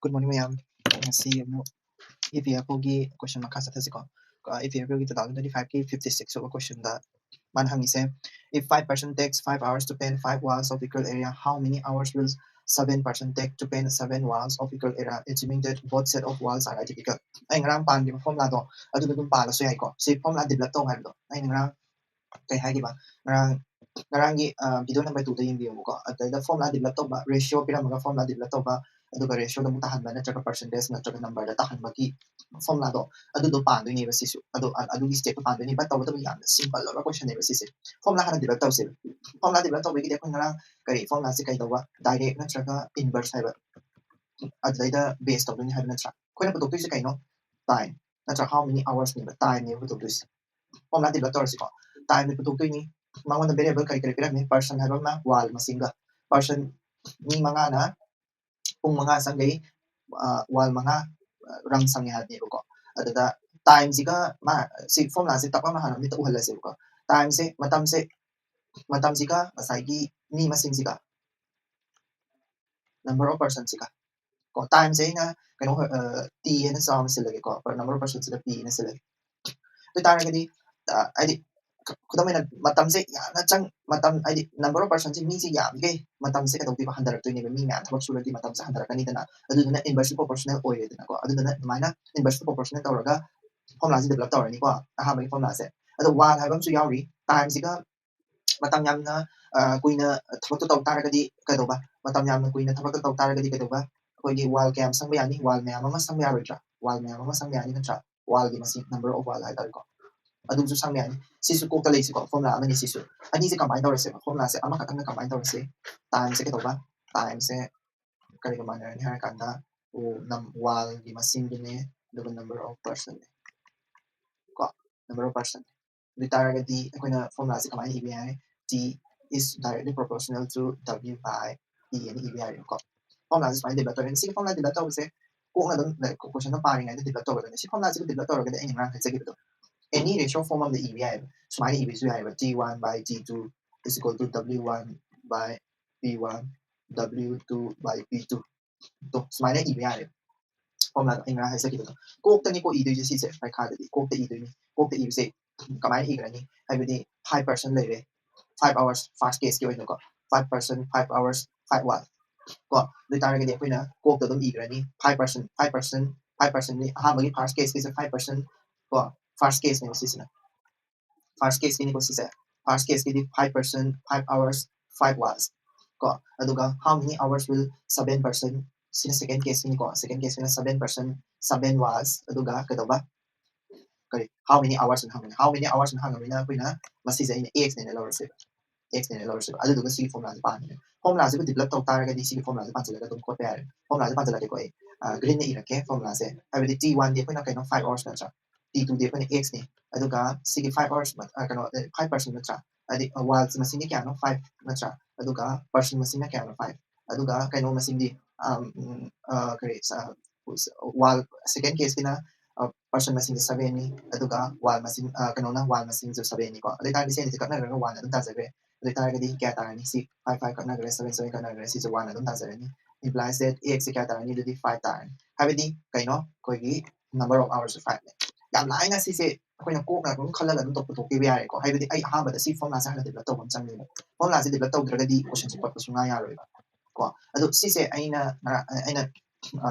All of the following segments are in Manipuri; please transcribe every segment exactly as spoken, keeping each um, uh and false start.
Good morning ꯃꯌꯥꯝ꯫ ꯉꯁꯤ ꯑꯃꯨꯛ E P F O ꯒꯤ question ꯃꯈꯥ ꯆꯠꯊꯁꯤꯀꯣ꯫ E P F O ꯒꯤ two thousand twenty-five ꯀꯤ fifty six ꯑꯣꯏꯕ question ꯗ ꯃꯥꯅ ꯍꯪꯉꯤꯁꯦ, if five person takes five hours to paint five walls of equal area, how many hours will seven person take to paint seven walls of equal area, assuming that both set of walls are identical? ꯑꯩ ꯉꯔꯥꯡ ꯄꯥꯟꯈꯤꯕ formula ꯗꯣ ꯑꯗꯨꯗ ꯑꯗꯨꯝ ꯄꯥꯜꯂꯁꯨ ꯌꯥꯏꯀꯣ꯫ ꯁꯤ formula develop ꯇꯧ ꯍꯥꯏꯕꯗꯣ ꯑꯩ ꯉꯔꯥꯡ ꯀꯩ ꯍꯥꯏꯈꯤꯕ, ꯉꯔꯥꯡ ꯉꯔꯥꯡꯒꯤ video number two ꯗ ꯌꯦꯡꯕꯤꯌꯣꯕꯀꯣ꯫ ꯑꯗꯨꯗꯩꯗ formula develop ꯇꯧꯕ, ratio ꯄꯤꯔꯝꯃꯒ formula develop ꯇꯧꯕ, ꯑꯗꯨꯒ ratio ꯗ ꯑꯃꯨꯛ ꯇꯥꯍꯟꯕ ꯅꯠꯇ꯭ꯔꯒ percentage ꯅꯠꯇ꯭ꯔꯒ number ꯗ ꯇꯥꯍꯟꯕꯒꯤ formula ꯗꯣ ꯑꯗꯨꯗꯣ ꯄꯥꯟꯗꯣꯏꯅꯦꯕ ꯁꯤꯁꯨ꯫ ꯑꯗꯣ ꯑ- ꯑꯗꯨꯒꯤ step ꯇꯣ ꯄꯥꯟꯗꯣꯏꯅꯦꯕ꯫ ꯇꯧꯕꯇꯕꯨ ꯌꯥꯝꯅ simple ꯑꯣꯏꯕ question ꯅꯦꯕ ꯁꯤꯁꯦ꯫ Formula ꯍꯥꯟꯅ develop ꯇꯧꯁꯦꯕ꯫ Formula develop ꯇꯧꯕꯒꯤꯗꯤ ꯑꯩꯈꯣꯏ ꯉꯔꯥꯡ ꯀꯔꯤ formula ꯁꯦ ꯀꯩꯗꯧꯕ, direct ꯅꯠꯇ꯭ꯔꯒ inverse ꯍꯥꯏꯕ ꯑꯗꯨꯗꯩꯗ base ꯇꯧꯗꯣꯏꯅꯦ ꯍꯥꯏꯕ ꯅꯠꯇ꯭ꯔꯥ? ꯑꯩꯈꯣꯏꯅ ꯄꯨꯊꯣꯛꯇꯣꯏꯁꯦ ꯀꯩꯅꯣ? Time ꯅꯠꯇ꯭ꯔꯥ? How many hours ꯅꯦꯕ, time ꯅꯦꯕ ꯄꯨꯊꯣꯛꯇꯣꯏꯁꯦ꯫ Formula develop ꯇꯧꯔꯁꯤꯀꯣ꯫ Time ꯅꯦ ꯄꯨꯊꯣꯛꯇꯣꯏꯅꯤ꯫ ꯃꯉꯣꯟꯗ variable ꯀꯔꯤ ꯀꯔꯤ ꯄꯤꯔꯝꯃꯤ? Person ꯍꯥꯏꯕ ꯑꯃ, wall ꯃꯁꯤꯡꯒ꯫ Person ꯃꯤ ꯃꯉꯥꯅ ꯄꯨꯡ ꯃꯉꯥ ꯆꯪꯒꯩ, wall ꯃꯉꯥ run ꯁꯪꯉꯦ ꯍꯥꯏꯕꯅꯦꯕꯀꯣ꯫ ꯑꯗꯨꯗ time ꯁꯤꯒ ꯃꯥ ꯁꯤ formula ꯁꯦ ꯇꯞ ꯑꯃ ꯍꯥꯟꯅ ꯃꯤꯠꯇ ꯎꯍꯜꯂꯁꯦꯕꯀꯣ꯫ Time ꯁꯦ ꯃꯇꯝꯁꯦ ꯃꯇꯝꯁꯤꯒ ꯉꯁꯥꯏꯒꯤ ꯃꯤ ꯃꯁꯤꯡꯁꯤꯒ number of person ꯁꯤꯒ ꯀꯣ, time ꯁꯦ ꯑꯩꯅ ꯀꯩꯅꯣ ꯇꯤ ꯍꯥꯏꯅ ꯆꯥꯎꯅ ꯁꯤꯜꯂꯒꯦꯀꯣ, number of person ꯁꯤꯗ ꯄꯤ ꯍꯥꯏꯅ ꯁꯤꯜꯂꯒꯦ꯫ ꯑꯗꯨ ꯑꯣꯏꯇꯥꯔꯒꯗꯤ ꯍꯥꯏꯗꯤ ꯈꯨꯗꯝ ꯑꯣꯏꯅ ꯃꯇꯝꯁꯦ ꯌꯥꯝꯅ ꯆꯪ ꯃꯇꯝ ꯍꯥꯏꯗꯤ number of person ꯁꯦ ꯃꯤꯁꯦ ꯌꯥꯝꯃꯤꯈꯩ ꯃꯇꯝꯁꯦ ꯀꯩꯗꯧꯗꯣꯏꯕ? ꯍꯟꯊꯔꯛꯇꯣꯏꯅꯦꯕ꯫ ꯃꯤ ꯃꯌꯥꯝ ꯊꯕꯛ ꯁꯨꯔꯗꯤ ꯃꯇꯝꯁꯦ ꯍꯟꯊꯔꯛꯀꯅꯤꯗꯅ꯫ ꯑꯗꯨꯗꯨꯅ inverse proportional ꯑꯣꯏꯔꯦꯗꯅꯀꯣ꯫ ꯑꯗꯨꯗꯨꯅ ꯑꯗꯨꯃꯥꯏꯅ inverse proportional ꯇꯧꯔꯒ formula ꯁꯦ develop ꯇꯧꯔꯅꯤꯀꯣ꯫ ꯑꯍꯥꯟꯕꯒꯤ formula ꯁꯦ꯫ ꯑꯗꯣ wall ꯍꯥꯏꯕ ꯑꯃꯁꯨ ꯌꯥꯎꯔꯤ꯫ Time ꯁꯤꯒ ꯃꯇꯝ ꯌꯥꯝꯅ ꯀꯨꯏꯅ ꯊꯕꯛꯇꯣ ꯇꯧ ꯇꯥꯔꯒꯗꯤ ꯀꯩꯗꯧꯕ? ꯃꯇꯝ ꯌꯥꯝꯅ ꯀꯨꯏꯅ ꯊꯕꯛꯇꯣ ꯇꯧ ꯇꯥꯔꯒꯗꯤ ꯀꯩꯗꯧꯕ? ꯑꯩꯈꯣꯏꯒꯤ wall ꯀꯌꯥꯝ ꯁꯪꯕ ꯌꯥꯅꯤ? Wall ꯃꯌꯥꯝ ꯑꯃ ꯁꯪꯕ ꯌꯥꯔꯣꯏꯗ꯭ꯔꯥ? Wall ꯃꯌꯥꯝ ꯑꯃ ꯁꯪꯕ ꯌꯥꯅꯤ ꯅꯠꯇ꯭ꯔꯥ? Wall ꯒꯤ ꯃꯁꯤꯡ, number of wall ꯍꯥꯏꯇꯥꯔꯦꯀꯣ꯫ ꯑꯗꯨꯝꯁꯨ ꯁꯪꯕ ꯌꯥꯅꯤ꯫ ꯁꯤꯁꯨ ꯀꯣꯛꯇ ꯂꯩꯁꯤꯀꯣ, formula ꯑꯃꯅꯤ ꯁꯤꯁꯨ꯫ ꯑꯅꯤꯁꯦ combine ꯇꯧꯔꯁꯦꯕ꯫ Formula ꯁꯦ ꯑꯃꯈꯛꯇꯪꯅ combine ꯇꯧꯔꯁꯦ꯫ Time ꯁꯦ ꯀꯩꯗꯧꯕ? Time ꯁꯦ ꯀꯔꯤꯒ ꯃꯥꯟꯅꯔꯅꯤ ꯍꯥꯏꯔ ꯀꯥꯟꯗ wall ꯒꯤ ꯃꯁꯤꯡꯗꯨꯅꯦ, ꯑꯗꯨꯒ number of person ꯅꯦ ꯀꯣ꯫ Number of person꯫ ꯑꯗꯨ ꯑꯣꯏꯇꯥꯔꯒꯗꯤ ꯑꯩꯈꯣꯏꯅ formula ꯁꯦ ꯀꯃꯥꯏꯅ ꯏꯕ ꯌꯥꯏ? T is directly proportional to W by E ꯑꯅ ꯏꯕ ꯌꯥꯔꯦꯕꯀꯣ꯫ Formula ꯁꯦ ꯁꯨꯃꯥꯏꯅ develop ꯇꯧꯔꯦ꯫ ꯁꯤꯒꯤ formula develop ꯇꯧꯕꯁꯦ ꯀꯣꯛꯅ ꯑꯗꯨꯝ question ꯗꯣ ꯄꯥꯔꯤꯉꯩꯗ develop ꯇꯧꯒꯗꯕꯅꯤ꯫ ꯁꯤ formula ꯁꯤꯒ develop ꯇꯧꯔꯒꯗꯤ ꯑꯩꯅ ꯉꯔꯥꯡ ꯍꯥꯏꯖꯈꯤꯕꯗꯣ, any ratio form ꯑꯃꯗ ꯏꯕ ꯌꯥꯏꯑꯕ꯫ ꯁꯨꯃꯥꯏꯅ ꯏꯕꯁꯨ ꯌꯥꯏꯑꯕ, T one by T two is equal to W one by P one, W two by P two꯫ ꯇꯣ ꯁꯨꯃꯥꯏꯅ ꯏꯕ ꯌꯥꯔꯦ꯫ ꯐꯣꯔꯃꯨꯂꯥꯗꯣ ꯑꯩ ꯉꯔꯥꯡ ꯍꯥꯏꯖꯈꯤꯕꯗꯣ ꯀꯣꯛꯇꯅꯤꯀꯣ ꯏꯗꯣꯏꯁꯦ꯫ ꯁꯤꯁꯦ ꯄꯔꯤꯈꯥꯗꯗꯤ ꯀꯣꯛꯇ ꯏꯗꯣꯏꯅꯤ꯫ ꯀꯣꯛꯇ ꯏꯕꯁꯦ ꯀꯃꯥꯏꯅ ꯏꯒꯅꯤ ꯍꯥꯏꯕꯗꯤ, five percent ꯂꯩꯔꯦ, five hours first caseꯀꯤ ꯑꯣꯏꯅꯀꯣ, five percent, five hours, five hours ꯀꯣ꯫ ꯑꯗꯨ ꯑꯣꯏꯇꯥꯔꯒꯗꯤ ꯑꯩꯈꯣꯏꯅ ꯀꯣꯛꯇ ꯑꯗꯨꯝ ꯏꯈ꯭ꯔꯅꯤ꯫ Five percent, five percent, five percentꯅꯤ ꯑꯍꯥꯟꯕꯒꯤ first caseꯀꯤꯁꯦ꯫ Five percent ꯀꯣ, first caseꯅꯦꯕ ꯁꯤꯁꯤꯅ꯫ First caseꯀꯤꯅꯤꯀꯣ ꯁꯤꯁꯦ꯫ First caseꯀꯤꯗꯤ five percent, five hours, five hours ꯀꯣ꯫ ꯑꯗꯨꯒ how many hours will seven percent, ꯁꯤꯅ second caseꯀꯤꯅꯤꯀꯣ꯫ Second caseꯀꯤꯅ seven percent, seven hours, ꯑꯗꯨꯒ ꯀꯩꯗꯧꯕ, ꯀꯔꯤ, how many hours ꯍꯪꯕꯅꯤ꯫ How many hours ꯍꯪꯉꯕꯅꯤꯅ ꯑꯩꯈꯣꯏꯅ ꯃꯁꯤꯁꯦ ꯑꯩꯅ Xꯅꯦꯅ ꯂꯧꯔꯁꯦꯕ꯫ Xꯅꯦꯅ ꯂꯧꯔꯁꯦꯕ꯫ ꯑꯗꯨꯗꯨꯒ ꯁꯤꯒꯤ ꯐꯣꯔꯃꯨꯂꯥꯁꯦ ꯄꯥꯟꯕꯅꯦ꯫ ꯐꯣꯔꯃꯨꯂꯥꯁꯤꯕꯨ develop ꯇꯧ ꯇꯥꯔꯒꯗꯤ ꯁꯤꯒꯤ ꯐꯣꯔꯃꯨꯂꯥꯁꯦ ꯄꯥꯟꯁꯤꯜꯂꯒ ꯑꯗꯨꯝ ꯈꯣꯠꯄ ꯌꯥꯔꯦ꯫ ꯐꯣꯔꯃꯨꯂꯥꯁꯦ ꯄꯥꯟꯁꯤꯜꯂꯛꯀꯦꯀꯣ ꯑꯩ꯫ Greenꯅ ꯏꯔꯛꯀꯦ ꯐꯣꯔꯃꯨꯂꯥꯁꯦ꯫ ꯍꯥꯏꯕꯗꯤ T oneꯗꯤ ꯑꯩꯈꯣꯏꯅ ꯀꯩꯅꯣ five hours ꯅꯠꯇ꯭ꯔꯥ? T twoꯗꯤ ꯑꯩꯈꯣꯏꯅ Xꯅꯤ꯫ ꯑꯗꯨꯒ ꯁꯤꯒꯤ five hours ꯀꯩꯅꯣ five percent ꯅꯠꯇ꯭ꯔꯥ? ꯍꯥꯏꯗꯤ walls ꯃꯁꯤꯡꯗꯤ ꯀꯌꯥꯅꯣ? Five ꯅꯠꯇ꯭ꯔꯥ? ꯑꯗꯨꯒ person ꯃꯁꯤꯡꯅ ꯀꯌꯥꯅꯣ? Five꯫ ꯑꯗꯨꯒ ꯀꯩꯅꯣ ꯃꯁꯤꯡꯗꯤ ꯀꯔꯤ, wall, second caseꯀꯤꯅ person ꯃꯁꯤꯡꯁꯦ sevenꯅꯤ꯫ ꯑꯗꯨꯒ wall ꯃꯁꯤꯡ ꯀꯩꯅꯣꯅ wall ꯃꯁꯤꯡꯁꯨ sevenꯅꯤꯀꯣ꯫ ꯑꯗꯨ ꯑꯣꯏꯇꯥꯔꯗꯤ ꯁꯤ ꯑꯅꯤꯁꯦ ꯀꯛꯅꯈ꯭ꯔꯒ one ꯑꯗꯨꯝ ꯇꯥꯖꯈ꯭ꯔꯦ꯫ ꯑꯗꯨ ꯑꯣꯏꯇꯥꯔꯒꯗꯤ ꯀꯌꯥ ꯇꯥꯔꯅꯤ? ꯁꯤ five, five ꯀꯛꯅꯈ꯭ꯔꯦ, seven, seven ꯀꯛꯅꯈ꯭ꯔꯦ, ꯁꯤꯁꯦ one ꯑꯗꯨꯝ ꯇꯥꯖꯔꯅꯤ꯫ Implies that Xꯁꯦ ꯀꯌꯥ ꯇꯥꯔꯅꯤ? ꯑꯗꯨꯗꯤ five ꯇꯥꯔꯅꯤ꯫ ꯍꯥꯏꯕꯗꯤ ꯀꯩꯅꯣ, ꯑꯩꯈꯣꯏꯒꯤ number of hours fiveꯅꯦ꯫ ꯌꯥꯝ ꯂꯥꯏꯅ ꯁꯤꯁꯦ ꯑꯩꯈꯣꯏꯅ ꯀꯣꯛꯅ ꯑꯗꯨꯝ ꯈꯜꯂꯒ ꯑꯗꯨꯝ ꯄꯨꯊꯣꯛꯄꯤꯕ ꯌꯥꯔꯦꯀꯣ꯫ ꯍꯥꯏꯕꯗꯤ ꯑꯩ ꯑꯍꯥꯟꯕꯗ ꯁꯤ ꯐꯣꯔꯃꯨꯂꯥꯁꯦ ꯍꯥꯟꯅ develop ꯇꯧꯕ ꯑꯃ ꯆꯪꯉꯦꯕ꯫ ꯐꯣꯔꯃꯨꯂꯥꯁꯦ develop ꯇꯧꯗ꯭ꯔꯒꯗꯤ questionꯁꯦ ꯈꯣꯠꯄ ꯁꯨꯡꯌꯥ ꯌꯥꯔꯣꯏꯕ ꯀꯣ꯫ ꯑꯗꯣ ꯁꯤꯁꯦ ꯑꯩꯅ ꯉꯔꯥꯡ ꯑꯩꯅ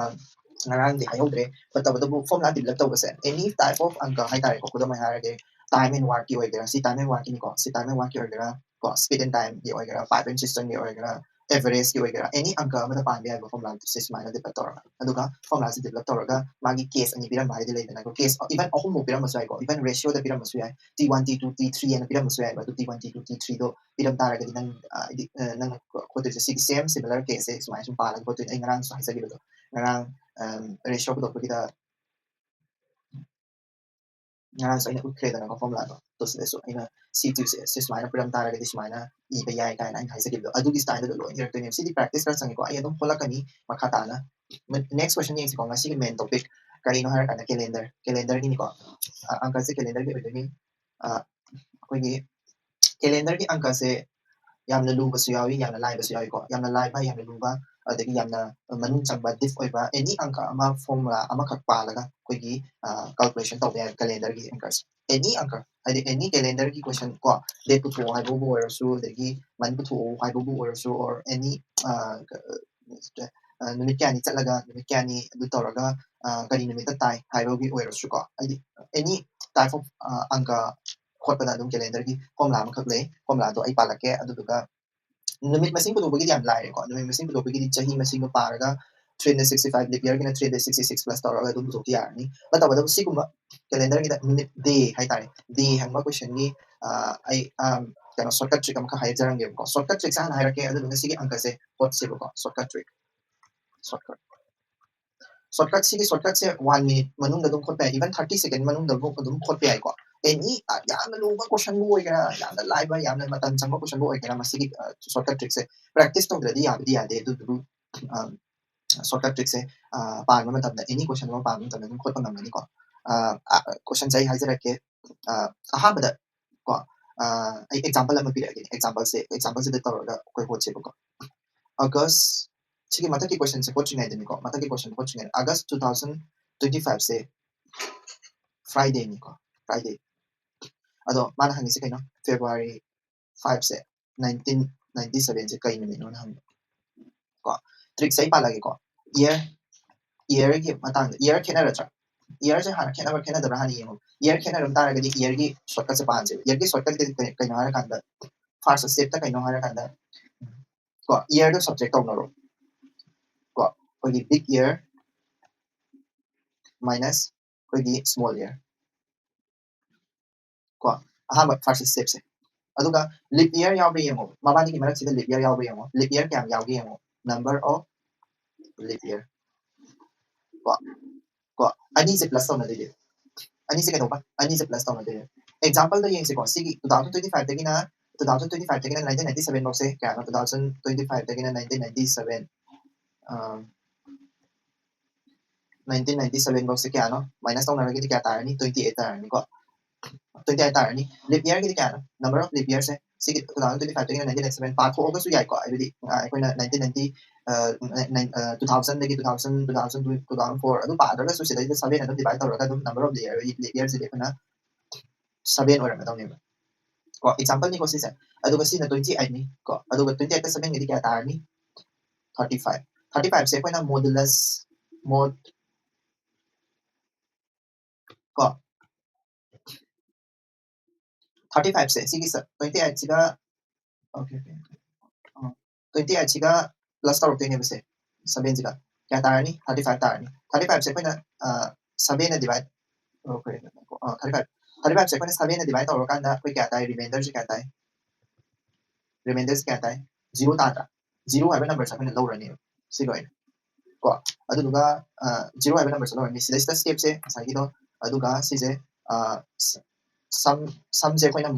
ꯉꯔꯥꯡꯗꯤ ꯍꯥꯏꯍꯧꯗ꯭ꯔꯦ꯫ But ꯇꯧꯕꯇꯕꯨ formula develop ꯇꯧꯕꯁꯦ any type of ꯑꯪꯀ ꯍꯥꯏꯇꯥꯔꯦꯀꯣ, ꯈꯨꯗꯝ ꯑꯣꯏꯅ ꯍꯥꯏꯔꯒꯦ, time and workꯀꯤ ꯑꯣꯏꯒꯦꯔꯥ, ꯁꯤ time and workꯀꯤꯅꯤꯀꯣ, ꯁꯤ time and workꯀꯤ ꯑꯣꯏꯒꯦꯔꯥ ꯀꯣ, speed and timeꯒꯤ ꯑꯣꯏꯒꯦꯔꯥ, pipe and systemꯒꯤ ꯑꯣꯏꯒꯦꯔꯥ, averageꯀꯤ ꯑꯣꯏꯒꯦꯔꯥ, any ꯑꯪꯀ ꯑꯃꯗ ꯄꯥꯟꯕ ꯌꯥꯏꯕ formulaꯁꯦ ꯁꯨꯃꯥꯏꯅ develop ꯇꯧꯔꯒ꯫ ꯑꯗꯨꯒ formulaꯁꯦ develop ꯇꯧꯔꯒ ꯃꯥꯒꯤ case ꯑꯅꯤ ꯄꯤꯔꯝꯕ ꯍꯥꯏꯗꯤ ꯂꯩꯗꯅꯀꯣ, case even ꯑꯍꯨꯝꯃꯨꯛ ꯄꯤꯔꯝꯕꯁꯨ ꯌꯥꯏꯀꯣ, even ratioꯗ ꯄꯤꯔꯝꯕꯁꯨ ꯌꯥꯏ, T one, T two, T three ꯍꯥꯏꯅ ꯄꯤꯔꯝꯕꯁꯨ ꯌꯥꯏꯕ꯫ ꯑꯗꯨ T one, T two, T threeꯗꯣ ꯄꯤꯔꯝ ꯇꯥꯔꯒꯗꯤ ꯅꯪ ꯍꯥꯏꯗꯤ ꯅꯪ ꯈꯣꯠꯇꯣꯏꯁꯦ ꯁꯤꯒꯤ same similar caseꯁꯦ ꯁꯨꯃꯥꯏꯅ ꯁꯨꯝ ꯄꯥꯜꯂꯒ ꯈꯣꯠꯇꯣꯏꯅꯦ꯫ ꯑꯩ ꯉꯔꯥꯡꯁꯨ ꯍꯥꯏꯖꯈꯤꯕꯗꯣ, ꯉꯔꯥꯡ ratio ꯄꯨꯊꯣꯛꯄꯒꯤꯗ ꯉꯔꯥꯡꯁꯨ ꯑꯩꯅ ꯎꯠꯈ꯭ꯔꯦꯗꯅꯀꯣ formulaꯗꯣ꯫ ꯑꯗꯣ ꯁꯤꯗꯁꯨ ꯑꯩꯅ ꯁꯤ ꯁꯤ ꯁꯨꯃꯥꯏꯅ ꯄꯤꯔꯝ ꯇꯥꯔꯒꯗꯤ ꯁꯨꯃꯥꯏꯅ ꯏꯕ ꯌꯥꯏ ꯀꯥꯏꯅ ꯑꯩꯅ ꯍꯥꯏꯖꯈꯤꯕꯗꯣ, ꯑꯗꯨꯒꯤ styleꯗꯨꯗ ꯂꯣꯏ ꯏꯔꯛꯇꯣꯏꯅꯦꯕ꯫ ꯁꯤꯗꯤ practice ꯈꯔ ꯆꯪꯉꯤꯀꯣ, ꯑꯩ ꯑꯗꯨꯝ ꯍꯣꯠꯂꯛꯀꯅꯤ ꯃꯈꯥ ꯇꯥꯅ꯫ Next question ꯌꯦꯡꯁꯤꯀꯣ꯫ ꯉꯁꯤꯒꯤ main topic ꯀꯔꯤꯅꯣ ꯍꯥꯏꯔꯀꯥꯟꯗ calendar, calendarꯒꯤꯅꯤꯀꯣ꯫ ꯑꯪꯀꯁꯦ calendarꯒꯤ ꯑꯣꯏꯗꯣꯏꯅꯤ꯫ ꯑꯩꯈꯣꯏꯒꯤ calendarꯒꯤ ꯑꯪꯀꯁꯦ ꯌꯥꯝꯅ ꯂꯨꯕꯁꯨ ꯌꯥꯎꯏ, ꯌꯥꯝꯅ ꯂꯥꯏꯕꯁꯨ ꯌꯥꯎꯏꯀꯣ꯫ ꯌꯥꯝꯅ ꯂꯥꯏꯕ, ꯌꯥꯝꯅ ꯂꯨꯕ, ꯑꯗꯒꯤ ꯌꯥꯝꯅ ꯃꯅꯨꯡ ꯆꯪꯕ ꯗꯤꯞ ꯑꯣꯏꯕ ꯑꯦꯅꯤ ꯑꯪꯀ ꯑꯃ, ꯐꯣꯔꯃꯨꯂꯥ ꯑꯃꯈꯛ ꯄꯥꯜꯂꯒ ꯑꯩꯈꯣꯏꯒꯤ ꯀꯥꯜꯀꯨꯂꯦꯁꯟ ꯇꯧꯕ ꯌꯥꯏ ꯀꯦꯂꯦꯟꯗꯔꯒꯤ ꯑꯦꯡꯀꯔꯁꯦ꯫ ꯑꯦꯅꯤ ꯑꯪꯀ, ꯍꯥꯏꯗꯤ ꯑꯦꯅꯤ ꯀꯦꯂꯦꯟꯗꯔꯒꯤ ꯀꯣꯏꯁꯟ ꯀꯣ, ꯗꯦꯠ ꯄꯨꯊꯣꯛꯑꯣ ꯍꯥꯏꯕꯕꯨ ꯑꯣꯏꯔꯁꯨ, ꯑꯗꯒꯤ ꯃꯟ ꯄꯨꯊꯣꯛꯑꯣ ꯍꯥꯏꯕꯕꯨ ꯑꯣꯏꯔꯁꯨ, ꯑꯣꯔ ꯑꯦꯅꯤ ꯅꯨꯃꯤꯠ ꯀꯌꯥꯅꯤ ꯆꯠꯂꯒ ꯅꯨꯃꯤꯠ ꯀꯌꯥꯅꯤ ꯑꯗꯨ ꯇꯧꯔꯒ ꯀꯔꯤ ꯅꯨꯃꯤꯠꯇ ꯇꯥꯏ ꯍꯥꯏꯕꯒꯤ ꯑꯣꯏꯔꯁꯨꯀꯣ, ꯍꯥꯏꯗꯤ ꯑꯦꯅꯤ ꯇꯥꯏꯞ ꯑꯣꯐ ꯑꯪꯀ ꯈꯣꯠꯄꯗ ꯑꯗꯨꯝ ꯀꯦꯂꯦꯟꯗꯔꯒꯤ ꯐꯣꯔꯃꯨꯂꯥ ꯑꯃꯈꯛ ꯂꯩ꯫ ꯐꯣꯔꯃꯨꯂꯥꯗꯣ ꯑꯩ ꯄꯥꯜꯂꯛꯀꯦ, ꯑꯗꯨꯗꯨꯒ ꯅꯨꯃꯤꯠ ꯃꯁꯤꯡ ꯄꯨꯊꯣꯛꯄꯒꯤꯗꯤ ꯌꯥꯝ ꯂꯥꯏꯔꯦꯀꯣ꯫ ꯅꯨꯃꯤꯠ ꯃꯁꯤꯡ ꯄꯨꯊꯣꯛꯄꯒꯤꯗꯤ ꯆꯍꯤ ꯃꯁꯤꯡꯗꯣ ꯄꯥꯔꯒ, three hundred sixty five, ꯂꯤꯞ ꯌꯔꯒꯤꯅ three hundred sixty six plus ꯇꯧꯔꯒ ꯑꯗꯨꯝ ꯄꯨꯊꯣꯛꯄ ꯌꯥꯔꯅꯤ꯫ ꯅꯠꯇꯕꯗꯕꯨ ꯁꯤꯒꯨꯝꯕ ꯀꯦꯂꯦꯟꯗꯔꯒꯤꯗ ꯅꯨꯃꯤꯠ, ꯗꯦ ꯍꯥꯏꯇꯥꯔꯦ, ꯗꯦ ꯍꯪꯕ ꯀꯣꯏꯁꯟꯒꯤ ꯑꯩ ꯀꯩꯅꯣ ꯁꯣꯔꯠꯀꯠ ꯇ꯭ꯔꯤꯛ ꯑꯃꯈꯛ ꯍꯥꯏꯖꯔꯝꯒꯦꯕꯀꯣ꯫ ꯁꯣꯔꯠꯀꯠ ꯇ꯭ꯔꯤꯛꯁꯦ ꯍꯥꯟꯅ ꯍꯥꯏꯔꯛꯀꯦ, ꯑꯗꯨꯗꯨꯒ ꯁꯤꯒꯤ ꯑꯪꯀꯁꯦ ꯍꯣꯠꯁꯦꯕꯀꯣ꯫ ꯁꯣꯔꯠꯀꯠ ꯇ꯭ꯔꯤꯛ, ꯁꯣꯔꯠꯀꯠ ꯁꯣꯔꯠꯀꯠꯁꯤꯒꯤ ꯁꯣꯔꯠꯀꯠꯁꯦ ꯋꯥꯟ ꯃꯤꯅꯤꯠ ꯃꯅꯨꯡꯗ ꯑꯗꯨꯝ ꯈꯣꯠꯄ ꯌꯥꯏ, even thirty second ꯃꯅꯨꯡꯗ ꯑꯗꯨꯝ ꯈꯣꯠꯄ ꯌꯥꯏꯀꯣ꯫ ꯑꯦꯅꯤ ꯌꯥꯝꯅ ꯂꯨꯕ ꯀꯣꯏꯁꯟꯕꯨ ꯑꯣꯏꯒꯦꯔꯥ, ꯌꯥꯝꯅ ꯂꯥꯏꯕ, ꯌꯥꯝꯅ ꯃꯇꯝ ꯆꯪꯕ ꯀꯣꯏꯁꯟꯕꯨ ꯑꯣꯏꯒꯦꯔꯥ, ꯃꯁꯤꯒꯤ ꯁꯣꯔꯠꯀꯠ ꯇ꯭ꯔꯤꯛꯁꯦ ꯄ꯭ꯔꯦꯛꯇꯤꯁ ꯇꯧꯗ꯭ꯔꯗꯤ ꯌꯥꯕꯗꯤ ꯌꯥꯗꯦ꯫ ꯑꯗꯨꯗꯨꯕꯨ ꯁꯣꯔꯠꯀꯠ ꯇ꯭ꯔꯤꯛꯁꯦ ꯄꯥꯟꯕ ꯃꯇꯝꯗ, ꯑꯦꯅꯤ ꯀꯣꯏꯁꯟ ꯑꯃ ꯄꯥꯟꯕ ꯃꯇꯝꯗ ꯑꯗꯨꯝ ꯈꯣꯠꯄ ꯉꯝꯒꯅꯤꯀꯣ꯫ ꯀꯣꯏꯁꯟꯁꯦ ꯑꯩ ꯍꯥꯏꯖꯔꯛꯀꯦ꯫ ꯑꯍꯥꯟꯕꯗ ꯀꯣ, ꯑꯩ ꯑꯦꯛꯖꯥꯝꯄꯜ ꯑꯃ ꯄꯤꯔꯛꯑꯒꯦ꯫ ꯑꯦꯛꯖꯥꯝꯄꯜꯁꯦ, ꯑꯦꯛꯖꯥꯝꯄꯜꯁꯤꯗ ꯇꯧꯔꯒ ꯑꯩꯈꯣꯏ ꯍꯣꯠꯁꯦꯕꯀꯣ꯫ ꯑꯥꯒꯁ, ꯁꯤꯒꯤ ꯃꯊꯛꯀꯤ ꯀꯣꯏꯁꯟꯁꯦ ꯍꯣꯠꯇ꯭ꯔꯤꯉꯩꯗꯅꯤꯀꯣ, ꯃꯊꯛꯀꯤ ꯀꯣꯏꯁꯟ ꯍꯣꯠꯇ꯭ꯔꯤꯉꯩꯗ, ꯑꯥꯒꯁ two thousand twenty fiveꯁꯦ ꯐ꯭ꯔꯥꯏꯗꯦꯅꯤꯀꯣ, ꯐ꯭ꯔꯥꯏꯗꯦ꯫ ꯑꯗꯣ ꯃꯥꯅ ꯍꯪꯉꯤꯁꯦ ꯀꯩꯅꯣ? ꯐꯦꯕ꯭ꯔꯨꯋꯥꯔꯤ fiveꯁꯦ, nineteen ninety sevenꯁꯦ ꯀꯩ ꯅꯨꯃꯤꯠꯅꯣꯅ ꯍꯪꯕ ꯀꯣ꯫ ꯇ꯭ꯔꯤꯛꯁꯦ ꯑꯩ ꯄꯥꯜꯂꯒꯦꯀꯣ꯫ ꯏꯌꯔ, ꯏꯌꯔꯒꯤ ꯃꯇꯥꯡꯗ, ꯏꯌꯔ ꯈꯦꯠꯅꯔꯗ꯭ꯔꯥ? ꯏꯌꯔꯁꯦ ꯍꯥꯟꯅ ꯈꯦꯠꯅꯕ꯭ꯔꯥ ꯈꯦꯠꯅꯗꯕ꯭ꯔꯥ ꯍꯥꯟꯅ ꯌꯦꯡꯉꯣ꯫ ꯏꯌꯔ ꯈꯦꯠꯅꯔꯝ ꯇꯥꯔꯒꯗꯤ ꯏꯌꯔꯒꯤ ꯁꯣꯔꯠꯀꯠꯁꯦ ꯄꯥꯟꯁꯦꯕ꯫ ꯏꯌꯔꯒꯤ ꯁꯣꯔꯠꯀꯠ ꯀꯩꯅꯣ ꯍꯥꯏꯔꯀꯥꯟꯗ, ꯐꯥꯔꯁ ꯁ꯭ꯇꯦꯞꯇ ꯀꯩꯅꯣ ꯍꯥꯏꯔꯀꯥꯟꯗ ꯀꯣ, ꯏꯌꯔꯗꯣ ꯁꯕꯇ꯭ꯔꯦꯛ ꯇꯧꯅꯔꯣ ꯀꯣ꯫ ꯑꯩꯈꯣꯏꯒꯤ ꯕꯤꯛ ꯏꯌꯔ ꯃꯥꯏꯅꯁ ꯑꯩꯈꯣꯏꯒꯤ ꯁ꯭ꯃꯣꯜ ꯏꯌꯔ ꯀꯣ꯫ ꯑꯍꯥꯟꯕ ꯐꯥꯔꯁ ꯁ꯭ꯇꯦꯞꯁꯦ꯫ ꯑꯗꯨꯒ ꯂꯤꯞ ꯏꯌꯔ ꯌꯥꯎꯕ꯭ꯔꯥ ꯌꯦꯡꯉꯣ, ꯃꯕꯥꯅꯤꯒꯤ ꯃꯔꯛꯁꯤꯗ ꯂꯤꯞ ꯏꯌꯔ ꯌꯥꯎꯕ꯭ꯔꯥ ꯌꯦꯡꯉꯣ꯫ ꯂꯤꯞ ꯏꯌꯔ ꯀꯌꯥꯝ ꯌꯥꯎꯒꯦ ꯌꯦꯡꯉꯣ꯫ Number of leap year ꯀꯣ, ꯀꯣ, ꯑꯅꯤꯁꯦ ꯄ꯭ꯂꯁ ꯇꯧꯅꯗꯣꯏꯅꯦ꯫ ꯑꯅꯤꯁꯦ ꯀꯩꯗꯧꯕ? ꯑꯅꯤꯁꯦ ꯄ꯭ꯂꯁ ꯇꯧꯅꯗꯣꯏꯅꯦ꯫ ꯑꯦꯛꯖꯥꯝꯄꯜꯗ ꯌꯦꯡꯁꯤꯀꯣ, ꯁꯤꯒꯤ two thousand twenty fiveꯇꯒꯤꯅ, two thousand twenty fiveꯇꯒꯤꯅ nineteen ninety seven ꯐꯥꯎꯁꯦ ꯀꯌꯥꯅꯣ? Two thousand twenty fiveꯇꯒꯤꯅ nineteen ninety seven, nineteen ninety seven ꯐꯥꯎꯁꯦ ꯀꯌꯥꯅꯣ? ꯃꯥꯏꯅꯁ ꯇꯧꯅꯔꯒꯗꯤ ꯀꯌꯥ ꯇꯥꯔꯅꯤ? Twenty eight ꯇꯥꯔꯅꯤꯀꯣ꯫ twenty eight ꯇꯥꯔꯅꯤ꯫ Leap yearꯒꯤꯗꯤ ꯀꯌꯥꯅꯣ? Number of leap yearꯁꯦ ꯁꯤꯒꯤ two thousand twenty fiveꯇꯒꯤꯅ nineteen ninety seven ꯄꯥꯊꯣꯛꯑꯒꯁꯨ ꯌꯥꯏꯀꯣ꯫ ꯍꯥꯏꯕꯗꯤ ꯑꯩꯈꯣꯏꯅ nineteen ninety two thousandꯗꯒꯤ two thousand two thousand two two thousand four ꯑꯗꯨ ꯄꯥꯗ꯭ꯔꯒꯁꯨ ꯁꯤꯗꯩꯗ seven ꯑꯗꯨꯝ divide ꯇꯧꯔꯒ ꯑꯗꯨꯝ number of leap yearꯁꯤꯗꯤ ꯑꯩꯈꯣꯏꯅ seven ꯑꯣꯏꯔꯝꯒꯗꯧꯅꯦꯕ꯫ ꯀꯣ exampleꯅꯤꯀꯣ ꯁꯤꯁꯦ꯫ ꯑꯗꯨꯒ ꯁꯤꯅ twenty eightꯅꯤ ꯀꯣ꯫ ꯑꯗꯨꯒ twenty eightꯀ sevenꯒꯗꯤ ꯀꯌꯥ ꯇꯥꯔꯅꯤ? Thirty five꯫ Thirty fiveꯁꯦ ꯑꯩꯈꯣꯏꯅ modulus mod ꯀꯣ thirty fiveꯁꯦ ꯁꯤꯒꯤ twenty eightꯁꯤꯒ okay okay twenty eightꯁꯤꯒ plus ꯇꯧꯔꯛꯇꯣꯏꯅꯦꯕ ꯁꯦ sevenꯁꯤꯒ꯫ ꯀꯌꯥ ꯇꯥꯔꯅꯤ? Thirty five ꯇꯥꯔꯅꯤ꯫ Thirty fiveꯁꯦ ꯑꯩꯈꯣꯏꯅ sevenꯅ divide thirty five thirty fiveꯁꯦ ꯑꯩꯈꯣꯏꯅ sevenꯅ divide ꯇꯧꯔꯀꯥꯟꯗ ꯑꯩꯈꯣꯏ ꯀꯌꯥ ꯇꯥꯏ? Remainderꯁꯦ ꯀꯌꯥ ꯇꯥꯏ? Remainderꯁꯦ ꯀꯌꯥ ꯇꯥꯏ? Zero ꯇꯥꯗ꯭ꯔꯥ? Zero ꯍꯥꯏꯕ numberꯁꯦ ꯑꯩꯈꯣꯏꯅ ꯂꯧꯔꯅꯦꯕ ꯁꯤꯒꯤ ꯑꯣꯏꯅ ꯀꯣ꯫ ꯑꯗꯨꯗꯨꯒ zero ꯍꯥꯏꯕ numberꯁꯦ ꯂꯧꯔꯅꯤ꯫ ꯁꯤꯗꯩꯁꯤꯗ stepꯁꯦ ꯉꯁꯥꯏꯒꯤꯗꯣ꯫ ꯑꯗꯨꯒ ꯁꯤꯁꯦ sum sumꯁꯦ ꯑꯩꯈꯣꯏꯅ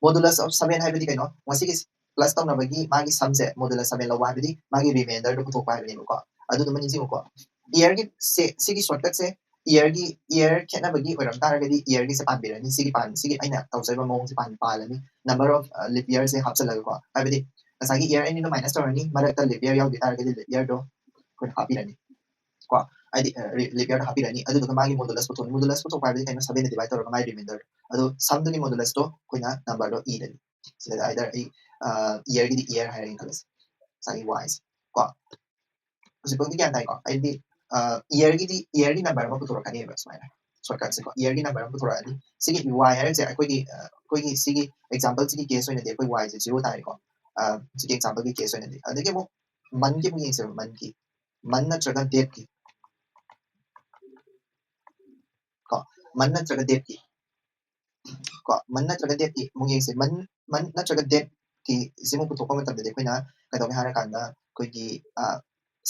modulus of seven ꯍꯥꯏꯕꯗꯤ ꯀꯩꯅꯣ? ꯃꯁꯤꯒꯤ plus ꯇꯧꯅꯕꯒꯤ ꯃꯥꯒꯤ sumꯁꯦ modulus seven ꯂꯧꯕ ꯍꯥꯏꯕꯗꯤ ꯃꯥꯒꯤ remainderꯗꯣ ꯄꯨꯊꯣꯛꯄ ꯍꯥꯏꯕꯅꯦꯕꯀꯣ꯫ ꯑꯗꯨꯗꯨꯃ ꯅꯤꯡꯁꯤꯡꯉꯨꯀꯣ꯫ Yearꯒꯤ ꯁꯦ ꯁꯤꯒꯤ shortcutꯁꯦ yearꯒꯤ year ꯈꯦꯠꯅꯕꯒꯤ ꯑꯣꯏꯔꯝ ꯇꯥꯔꯒꯗꯤ yearꯒꯤꯁꯦ ꯄꯥꯟꯕꯤꯔꯅꯤ꯫ ꯁꯤꯒꯤ ꯄꯥꯟ ꯁꯤꯒꯤ ꯑꯩꯅ ꯇꯧꯖꯔꯤꯕ ꯃꯑꯣꯡꯁꯦ ꯄꯥꯟ ꯄꯥꯜꯂꯅꯤ꯫ Number of leap yearꯁꯦ ꯍꯥꯞꯆꯜꯂꯒꯀꯣ꯫ ꯍꯥꯏꯕꯗꯤ ꯉꯁꯥꯏꯒꯤ year ꯑꯅꯤꯗꯣ minus ꯇꯧꯔꯅꯤ, ꯃꯔꯛꯇ leap year ꯌꯥꯎꯈꯤ ꯇꯥꯔꯒꯗꯤ leap yearꯗꯣ ꯑꯩꯈꯣꯏꯅ ꯍꯥꯞꯄꯤꯔꯅꯤ ꯀꯣ꯫ ꯍꯥꯏꯗꯤ leap yearꯗꯣ ꯍꯥꯞꯄꯤꯔꯅꯤ꯫ ꯑꯗꯨꯗꯨꯒ ꯃꯥꯒꯤ modulus ꯄꯨꯊꯣꯛꯅꯤ꯫ Modulus ꯄꯨꯊꯣꯛꯄ ꯍꯥꯏꯕꯗꯤ ꯀꯩꯅꯣ? Sevenꯅ divide ꯇꯧꯔꯒ ꯃꯥꯒꯤ remainderꯗꯣ꯫ ꯑꯗꯣ sumꯗꯨꯒꯤ modulusꯇꯣ ꯑꯩꯈꯣꯏꯅ numberꯗꯣ ꯏꯔꯅꯤ꯫ ꯁꯤꯗ either ꯑꯩ yearꯒꯤꯗꯤ year ꯍꯥꯏꯔꯒꯦ ꯈꯜꯂꯁꯤ, ꯉꯁꯥꯏꯒꯤ yꯁꯦ ꯀꯣ꯫ ꯍꯧꯖꯤꯛꯐꯥꯎꯗꯤ ꯒ꯭ꯌꯥꯟ ꯇꯥꯏꯀꯣ? ꯑꯩꯗꯤ yearꯒꯤꯗꯤ yearꯒꯤ number ꯑꯃ ꯄꯨꯊꯣꯔꯛꯀꯅꯦꯕ ꯁꯨꯃꯥꯏꯅ꯫ Shortcutꯁꯦꯀꯣ, yearꯒꯤ number ꯑꯃ ꯄꯨꯊꯣꯔꯛꯑꯅꯤ꯫ ꯁꯤꯒꯤ y ꯍꯥꯏꯔꯤꯁꯦ ꯑꯩꯈꯣꯏꯒꯤ ꯑꯩꯈꯣꯏꯒꯤ ꯁꯤꯒꯤ exampleꯁꯤꯒꯤ case ꯑꯣꯏꯅꯗꯤ ꯑꯩꯈꯣꯏ yꯁꯦ zero ꯇꯥꯔꯦꯀꯣ꯫ ꯁꯤꯒꯤ exampleꯒꯤ case ꯑꯣꯏꯅꯗꯤ꯫ ꯑꯗꯒꯤ ꯑꯃꯨꯛ monthꯀꯤ ꯑꯃꯨꯛ ꯌꯦꯡꯁꯦꯕ, monthꯀꯤ꯫ Month ꯅꯠꯇ꯭ꯔꯒ dateꯀꯤ ꯀꯣ, month ꯅꯠꯇ꯭ꯔꯒ dateꯀꯤ ꯀꯣ, month ꯅꯠꯇ꯭ꯔꯒ dateꯀꯤ ꯑꯃꯨꯛ ꯌꯦꯡꯁꯦ꯫ Month month ꯅꯠꯇ꯭ꯔꯒ dateꯀꯤ ꯁꯤꯃꯨꯛ ꯄꯨꯊꯣꯛꯄ ꯃꯇꯝꯗꯗꯤ ꯑꯩꯈꯣꯏꯅ ꯀꯩꯗꯧꯒꯦ ꯍꯥꯏꯔꯀꯥꯟꯗ ꯑꯩꯈꯣꯏꯒꯤ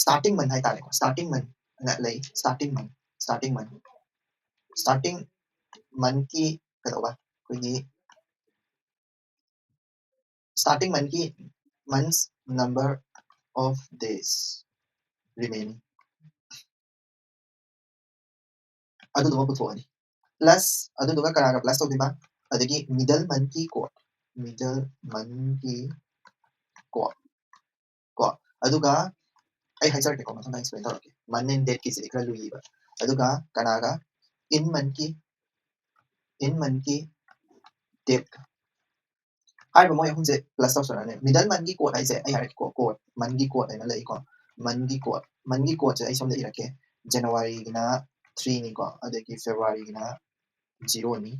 starting month ꯍꯥꯏꯇꯥꯔꯦꯀꯣ꯫ Starting month ꯑꯅ ꯂꯩ꯫ Starting month, starting month, starting monthꯀꯤ ꯀꯩꯗꯧꯕ ꯑꯩꯈꯣꯏꯒꯤ starting monthꯀꯤ months number of days remaining ꯑꯗꯨꯗꯨꯃ ꯄꯨꯊꯣꯛꯑꯅꯤ꯫ ꯄ꯭ꯂꯁ ꯑꯗꯨꯗꯨꯒ ꯀꯅꯥꯒ ꯄ꯭ꯂꯁ ꯇꯧꯗꯣꯏꯕ? ꯑꯗꯒꯤ ꯃꯤꯗꯜ ꯃꯟꯠꯀꯤ ꯀꯣꯠ, ꯃꯤꯗꯜ ꯃꯟꯠꯀꯤ ꯀꯣꯠ ꯀꯣ꯫ ꯑꯗꯨꯒ ꯑꯩ ꯍꯥꯏꯖꯔꯛꯀꯦꯀꯣ, ꯃꯊꯪꯗ ꯑꯦꯛꯁꯄ꯭ꯂꯦꯟ ꯇꯧꯔꯛꯀꯦ꯫ ꯃꯟ ꯑꯦꯟ ꯗꯦꯠꯀꯤꯁꯤꯗꯤ ꯈꯔ ꯂꯨꯏꯌꯦꯕ꯫ ꯑꯗꯨꯒ ꯀꯅꯥꯒ? ꯏꯟ ꯃꯟꯠꯀꯤ, ꯏꯟ ꯃꯟꯠꯀꯤ ꯗꯦꯠ ꯍꯥꯏꯔꯤꯕ ꯃꯣꯏ ꯑꯍꯨꯝꯁꯦ ꯄ꯭ꯂꯁ ꯇꯧꯁꯜꯂꯛꯑꯅꯤ꯫ ꯃꯤꯗꯜ ꯃꯟꯒꯤ ꯀꯣꯠ ꯍꯥꯏꯁꯦ ꯑꯩ ꯍꯥꯏꯔꯛꯀꯦꯀꯣ, ꯀꯣꯠ, ꯃꯟꯒꯤ ꯀꯣꯠ ꯍꯥꯏꯅ ꯂꯩꯀꯣ꯫ ꯃꯟꯒꯤ ꯀꯣꯠ, ꯃꯟꯒꯤ ꯀꯣꯠꯁꯦ ꯑꯩ ꯁꯣꯝꯗ ꯏꯔꯛꯀꯦ꯫ ꯖꯅꯋꯥꯔꯤꯒꯤꯅ ꯊ꯭ꯔꯤꯅꯤꯀꯣ, ꯑꯗꯒꯤ ꯐꯦꯕ꯭ꯔꯨꯋꯥꯔꯤꯒꯤꯅ ꯖꯤꯔꯣꯅꯤ,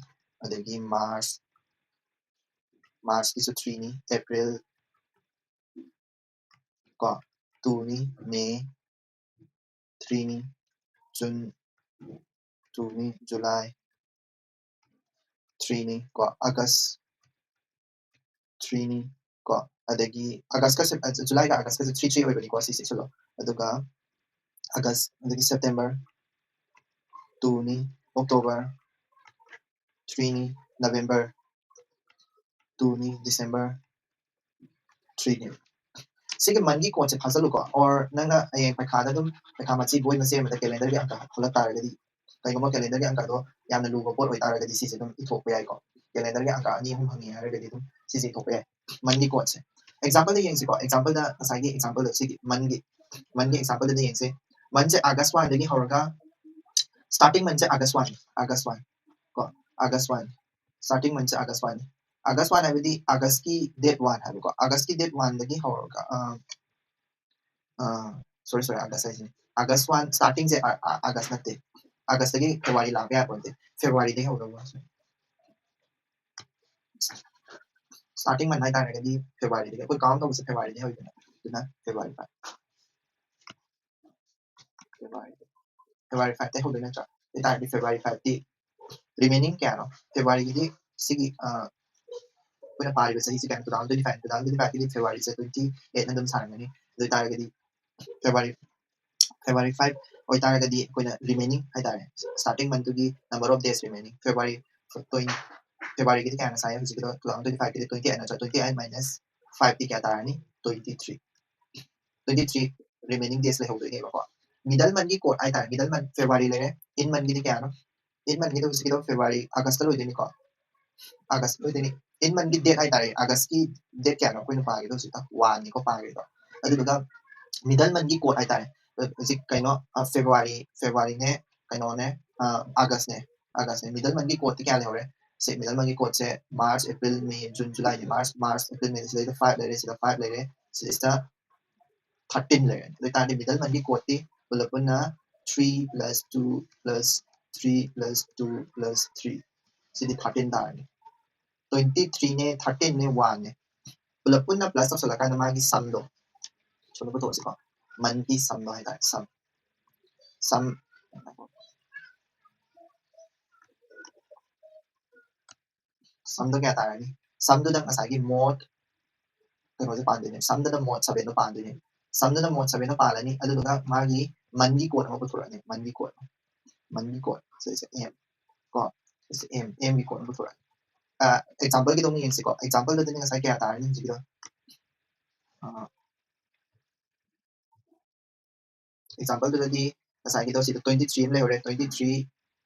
ꯑꯗꯒꯤ ꯃꯥꯔꯆ, ꯃꯥꯔꯆꯀꯤꯁꯨ ꯊ꯭ꯔꯤꯅꯤ, ꯑꯦꯄ꯭ꯔꯤꯜ ꯀꯣ ꯇꯨꯅꯤ, ꯃꯦ ꯊ꯭ꯔꯤꯅꯤ, ꯖꯨꯟ ꯇꯨꯅꯤ, ꯖꯨꯂꯥꯏ ꯊ꯭ꯔꯤꯅꯤ ꯀꯣ, ꯑꯥꯒꯁ ꯊ꯭ꯔꯤꯅꯤ ꯀꯣ, ꯑꯗꯒꯤ ꯑꯥꯒꯁꯀ ꯁꯦꯞ-, ꯑ, ꯖꯨꯂꯥꯏꯒ ꯑꯥꯒꯁꯀꯁꯦ ꯊ꯭ꯔꯤ ꯊ꯭ꯔꯤ ꯑꯣꯏꯕꯅꯤꯀꯣ, ꯁꯤ ꯆꯦꯛꯁꯤꯜꯂꯣ꯫ ꯑꯗꯨꯒ ꯑꯥꯒꯁ, ꯑꯗꯒꯤ ꯁꯦꯞꯇꯦꯝꯕꯔ ꯇꯨꯅꯤ, ꯑꯣꯛꯇꯣꯕꯔ ꯊ꯭ꯔꯤꯅꯤ, ꯅꯕꯦꯝꯕꯔ ꯇꯨꯅꯤ, ꯗꯤꯁꯦꯝꯕꯔ ꯊ꯭ꯔꯤꯅꯤ꯫ ꯁꯤꯒꯤ ꯃꯟꯒꯤ ꯀꯣꯠꯁꯦ ꯐꯥꯖꯜꯂꯨꯀꯣ, ꯑꯣꯔ ꯅꯪꯅ ꯍꯌꯦꯡ ꯄꯩꯈꯥꯗ ꯑꯗꯨꯝ ꯄꯩꯈꯥ ꯃꯆꯤ ꯕꯣꯏ ꯃꯆꯦ ꯑꯃꯗ ꯀꯦꯂꯦꯟꯗꯔꯒꯤ ꯑꯪꯀ ꯍꯣꯜꯂꯛ ꯇꯥꯔꯒꯗꯤ, ꯀꯩꯒꯨꯝꯕ ꯀꯦꯂꯦꯟꯗꯔꯒꯤ ꯑꯪꯀꯗꯣ ꯌꯥꯝꯅ ꯂꯨꯕ ꯄꯣꯠ ꯑꯣꯏꯇꯥꯔꯒꯗꯤ ꯁꯤꯁꯦ ꯑꯗꯨꯝ ꯏꯊꯣꯛꯄ ꯌꯥꯏꯀꯣ꯫ ꯀꯦꯂꯦꯟꯗꯔꯒꯤ ꯑꯪꯀ ꯑꯅꯤ ꯑꯍꯨꯝ ꯍꯪꯉꯦ ꯍꯥꯏꯔꯒꯗꯤ ꯑꯗꯨꯝ ꯁꯤꯁꯦ ꯏꯊꯣꯛꯄ ꯌꯥꯏ, ꯃꯟꯒꯤ ꯀꯣꯠꯁꯦ꯫ ꯑꯦꯛꯖꯥꯝꯄꯜꯗ ꯌꯦꯡꯁꯤꯀꯣ, ꯑꯦꯛꯖꯥꯝꯄꯜꯗ ꯉꯁꯥꯏꯒꯤ ꯑꯦꯛꯖꯥꯝꯄꯜꯗ ꯁꯤꯒꯤ ꯃꯟꯒꯤ, ꯃꯟꯒꯤ ꯑꯦꯛꯖꯥꯝꯄꯜꯗ ꯌꯦꯡꯁꯦ꯫ ꯃꯟꯁꯦ ꯑꯥꯒꯁ ꯋꯥꯟꯗꯒꯤ ꯍꯧꯔꯒ, ꯁ꯭ꯇꯥꯔꯇꯤꯡ ꯃꯟꯁꯦ ꯑꯥꯒꯁ ꯋꯥꯟ, ꯑꯥꯒꯁ ꯋꯥꯟ ꯀꯣ, ꯑꯥꯒꯁ ꯋꯥꯟ, ꯁ꯭ꯇꯥꯔꯇꯤꯡ ꯃꯟꯁꯦ ꯑꯥꯒꯁ ꯋꯥꯟꯅꯤ꯫ ꯑꯥꯒꯁ ꯋꯥꯟ ꯍꯥꯏꯕꯗꯤ ꯑꯥꯒꯁꯀꯤ ꯗꯦꯠ ꯋꯥꯟ ꯍꯥꯏꯕꯀꯣ, ꯑꯥꯒꯁꯀꯤ ꯗꯦꯠ ꯋꯥꯟꯗꯒꯤ ꯍꯧꯔꯒ, ꯑ, ꯑ, ꯁꯣꯔꯤ, ꯁꯣꯔꯤ, ꯑꯥꯒꯁ ꯍꯥꯏꯁꯤꯅꯤ꯫ ꯑꯥꯒꯁ ꯋꯥꯟ, ꯁ꯭ꯇꯥꯔꯇꯤꯡꯁꯦ ꯑ-, ꯑ-, ꯑꯥꯒꯁ ꯅꯠꯇꯦ, ꯑꯥꯒꯁꯇꯒꯤ ꯐꯦꯕ꯭ꯋꯥꯔꯤ ꯂꯥꯛꯄ ꯌꯥꯄꯣꯟꯇꯦ, ꯐꯦꯕ꯭ꯋꯥꯔꯤꯗꯒꯤ ꯍꯧꯗꯧꯕ꯫ ꯁ꯭ꯇꯥꯔꯇꯤꯡ ꯃꯟ ꯍꯥꯏꯇꯥꯔꯒꯗꯤ ꯐꯦꯕ꯭ꯋꯥꯔꯤꯗꯒꯤ, ꯑꯩꯈꯣꯏ ꯀꯥꯎꯟ ꯇꯧꯕꯁꯦ ꯐꯦꯕ꯭ꯋꯥꯔꯤꯗꯒꯤ ꯍꯧꯗꯣꯏꯅꯦ, ꯑꯗꯨꯅ ꯐꯦꯕ꯭ꯋꯥꯔꯤ ꯐꯥꯏꯚ, ꯐꯦꯕ꯭ꯋꯥꯔꯤ, ꯐꯦꯕ꯭ꯋꯥꯔꯤ ꯐꯥꯏꯚꯇꯒꯤ ꯍꯧꯗꯣꯏ ꯅꯠꯇ꯭ꯔꯥ? ꯑꯗꯨ ꯑꯣꯏꯇꯥꯔꯗꯤ ꯐꯦꯕ꯭ꯋꯥꯔꯤ ꯐꯥꯏꯚꯇꯤ ꯔꯤꯃꯦꯅꯤꯡ ꯀꯌꯥꯅꯣ? ꯐꯦꯕ꯭ꯋꯥꯔꯤꯒꯤꯗꯤ ꯁꯤꯒꯤ, ꯑ, ꯑꯩꯈꯣꯏꯅ ꯄꯥꯔꯤꯕ ꯆꯍꯤꯁꯤ ꯀꯌꯥꯅꯣ? Two thousand twenty five, two thousand twenty ꯐꯥꯏꯚꯀꯤꯗꯤ ꯐꯦꯕ꯭ꯋꯥꯔꯤꯁꯦ ꯇ꯭ꯋꯦꯟꯇꯤ ꯑꯩꯠꯅ ꯑꯗꯨꯝ ꯁꯥꯔꯝꯒꯅꯤ꯫ ꯑꯗꯨ ꯑꯣꯏꯇꯥꯔꯒꯗꯤ ꯐꯦꯕ꯭ꯋꯥꯔꯤ, ꯐꯦꯕ꯭ꯋꯥꯔꯤ ꯐꯥꯏꯚ ꯑꯣꯏꯇꯥꯔꯒꯗꯤ ꯑꯩꯈꯣꯏꯅ ꯔꯤꯃꯦꯅꯤꯡ ꯍꯥꯏꯇꯥꯔꯦ, ꯁ꯭ꯇꯥꯔꯇꯤꯡ ꯃꯟꯠꯇꯨꯒꯤ number of days remaining, February twenty, ꯐꯦꯕ꯭ꯋꯥꯔꯤꯒꯤꯗꯤ ꯀꯌꯥ ꯉꯁꯥꯏ ꯍꯧꯖꯤꯛꯀꯤꯗꯣ ꯇꯨ ꯊꯥꯎꯖꯟ ꯇ꯭ꯋꯦꯟꯇꯤ ꯐꯥꯏꯚꯀꯤꯗꯤ ꯇ꯭ꯋꯦꯟꯇꯤ ꯑꯩꯠ ꯅꯠꯇ꯭ꯔꯥ? ꯇ꯭ꯋꯦꯟꯇꯤ ꯑꯩꯠ ꯃꯥꯏꯅꯁ ꯐꯥꯏꯚꯇꯤ ꯀꯌꯥ ꯇꯥꯔꯅꯤ? Twenty three, twenty three remaining days ꯂꯩꯍꯧꯗꯣꯏꯅꯦꯕꯀꯣ꯫ ꯃꯤꯗꯜ ꯃꯟꯒꯤ ꯀꯣꯠ ꯍꯥꯏꯇꯥꯔꯦ, ꯃꯤꯗꯜ ꯃꯟ ꯐꯦꯕ꯭ꯋꯥꯔꯤ ꯂꯩꯔꯦ, in monthꯒꯤꯗꯤ ꯀꯌꯥꯅꯣ? In monthꯒꯤꯗꯣ ꯍꯧꯖꯤꯛꯀꯤꯗꯣ February, Augustꯇ ꯂꯣꯏꯗꯣꯏꯅꯤꯀꯣ꯫ August ꯂꯣꯏꯗꯣꯏꯅꯤ꯫ In monthꯒꯤ date ꯍꯥꯏꯇꯥꯔꯦ, Augustꯀꯤ date ꯀꯌꯥꯅꯣ ꯑꯩꯈꯣꯏꯅ ꯄꯥꯒꯦꯗꯣ? ꯍꯧꯖꯤꯛꯇ oneꯅꯤꯀꯣ ꯄꯥꯒꯦꯗꯣ꯫ ꯑꯗꯨꯗꯨꯒ middle monthꯒꯤ quote ꯍꯥꯏꯇꯥꯔꯦ, ꯍꯧꯖꯤꯛ ꯀꯩꯅꯣ, February, Februaryꯅꯦ, ꯀꯩꯅꯣꯅꯦ, Augustꯅꯦ, Augustꯅꯦ꯫ Middle monthꯒꯤ quoteꯇꯤ ꯀꯌꯥ ꯂꯩꯍꯧꯔꯦ? ꯁꯤ middle monthꯒꯤ quoteꯁꯦ March, April, May, June, Julyꯅꯦ꯫ March, March, April, May, ꯁꯤꯗꯩꯗ five ꯂꯩꯔꯦ, ꯁꯤꯗ five ꯂꯩꯔꯦ, ꯁꯤꯗꯩꯁꯤꯗ thirteen ꯂꯩꯔꯦ꯫ ꯑꯗꯨ ꯑꯣꯏꯇꯥꯔꯗꯤ middle monthꯒꯤ quoteꯇꯤ ꯄꯨꯂꯞ ꯄꯨꯟꯅ three plus two plus three plus two plus three, ꯁꯤꯗꯤ thirteen ꯇꯥꯔꯅꯤ꯫ Twenty threeꯅꯦ, thirteenꯅꯦ, oneꯅꯦ꯫ ꯄꯨꯂꯞ ꯄꯨꯟꯅ plus ꯇꯧꯁꯜꯂꯀꯥꯟꯗ ꯃꯥꯒꯤ sumꯗꯣ ꯁꯣꯝꯗ ꯄꯨꯊꯣꯛꯑꯁꯤꯀꯣ꯫ Monthꯀꯤ sumꯗꯣ ꯍꯥꯏꯇꯥꯔꯦ, sum꯫ Sum, sumꯗꯣ ꯀꯌꯥ ꯇꯥꯔꯅꯤ? Sumꯗꯨꯗ ꯉꯁꯥꯏꯒꯤ month ꯀꯩꯅꯣꯁꯦ ꯄꯥꯟꯗꯣꯏꯅꯦ, sumꯗꯨꯅ month sevenꯗꯣ ꯄꯥꯟꯗꯣꯏꯅꯦ꯫ Sumꯗꯨꯅ month sevenꯗꯣ ꯄꯥꯜꯂꯅꯤ, ꯑꯗꯨꯗꯨꯒ ꯃꯥꯒꯤ monthꯀꯤ quote ꯑꯃ ꯄꯨꯊꯣꯔꯛꯑꯅꯤ, monthꯀꯤ quote꯫ Monthꯀꯤ quote, ꯁꯤꯁꯦ M ꯀꯣ, ꯁꯤꯁꯦ M, Mꯒꯤ quote ꯑꯃ ꯄꯨꯊꯣꯔꯛꯑꯅꯤ꯫ Exampleꯒꯤꯗꯣ ꯑꯃꯨꯛ ꯌꯦꯡꯁꯤꯀꯣ꯫ Exampleꯗꯨꯗꯤ ꯉꯁꯥꯏ ꯀꯌꯥ ꯇꯥꯔꯅꯤ ꯍꯧꯖꯤꯛꯀꯤꯗꯣ? Exampleꯗꯨꯗꯗꯤ ꯉꯁꯥꯏꯒꯤꯗꯣ ꯁꯤꯗ twenty three ꯑꯃ ꯂꯩꯍꯧꯔꯦ꯫ Twenty three,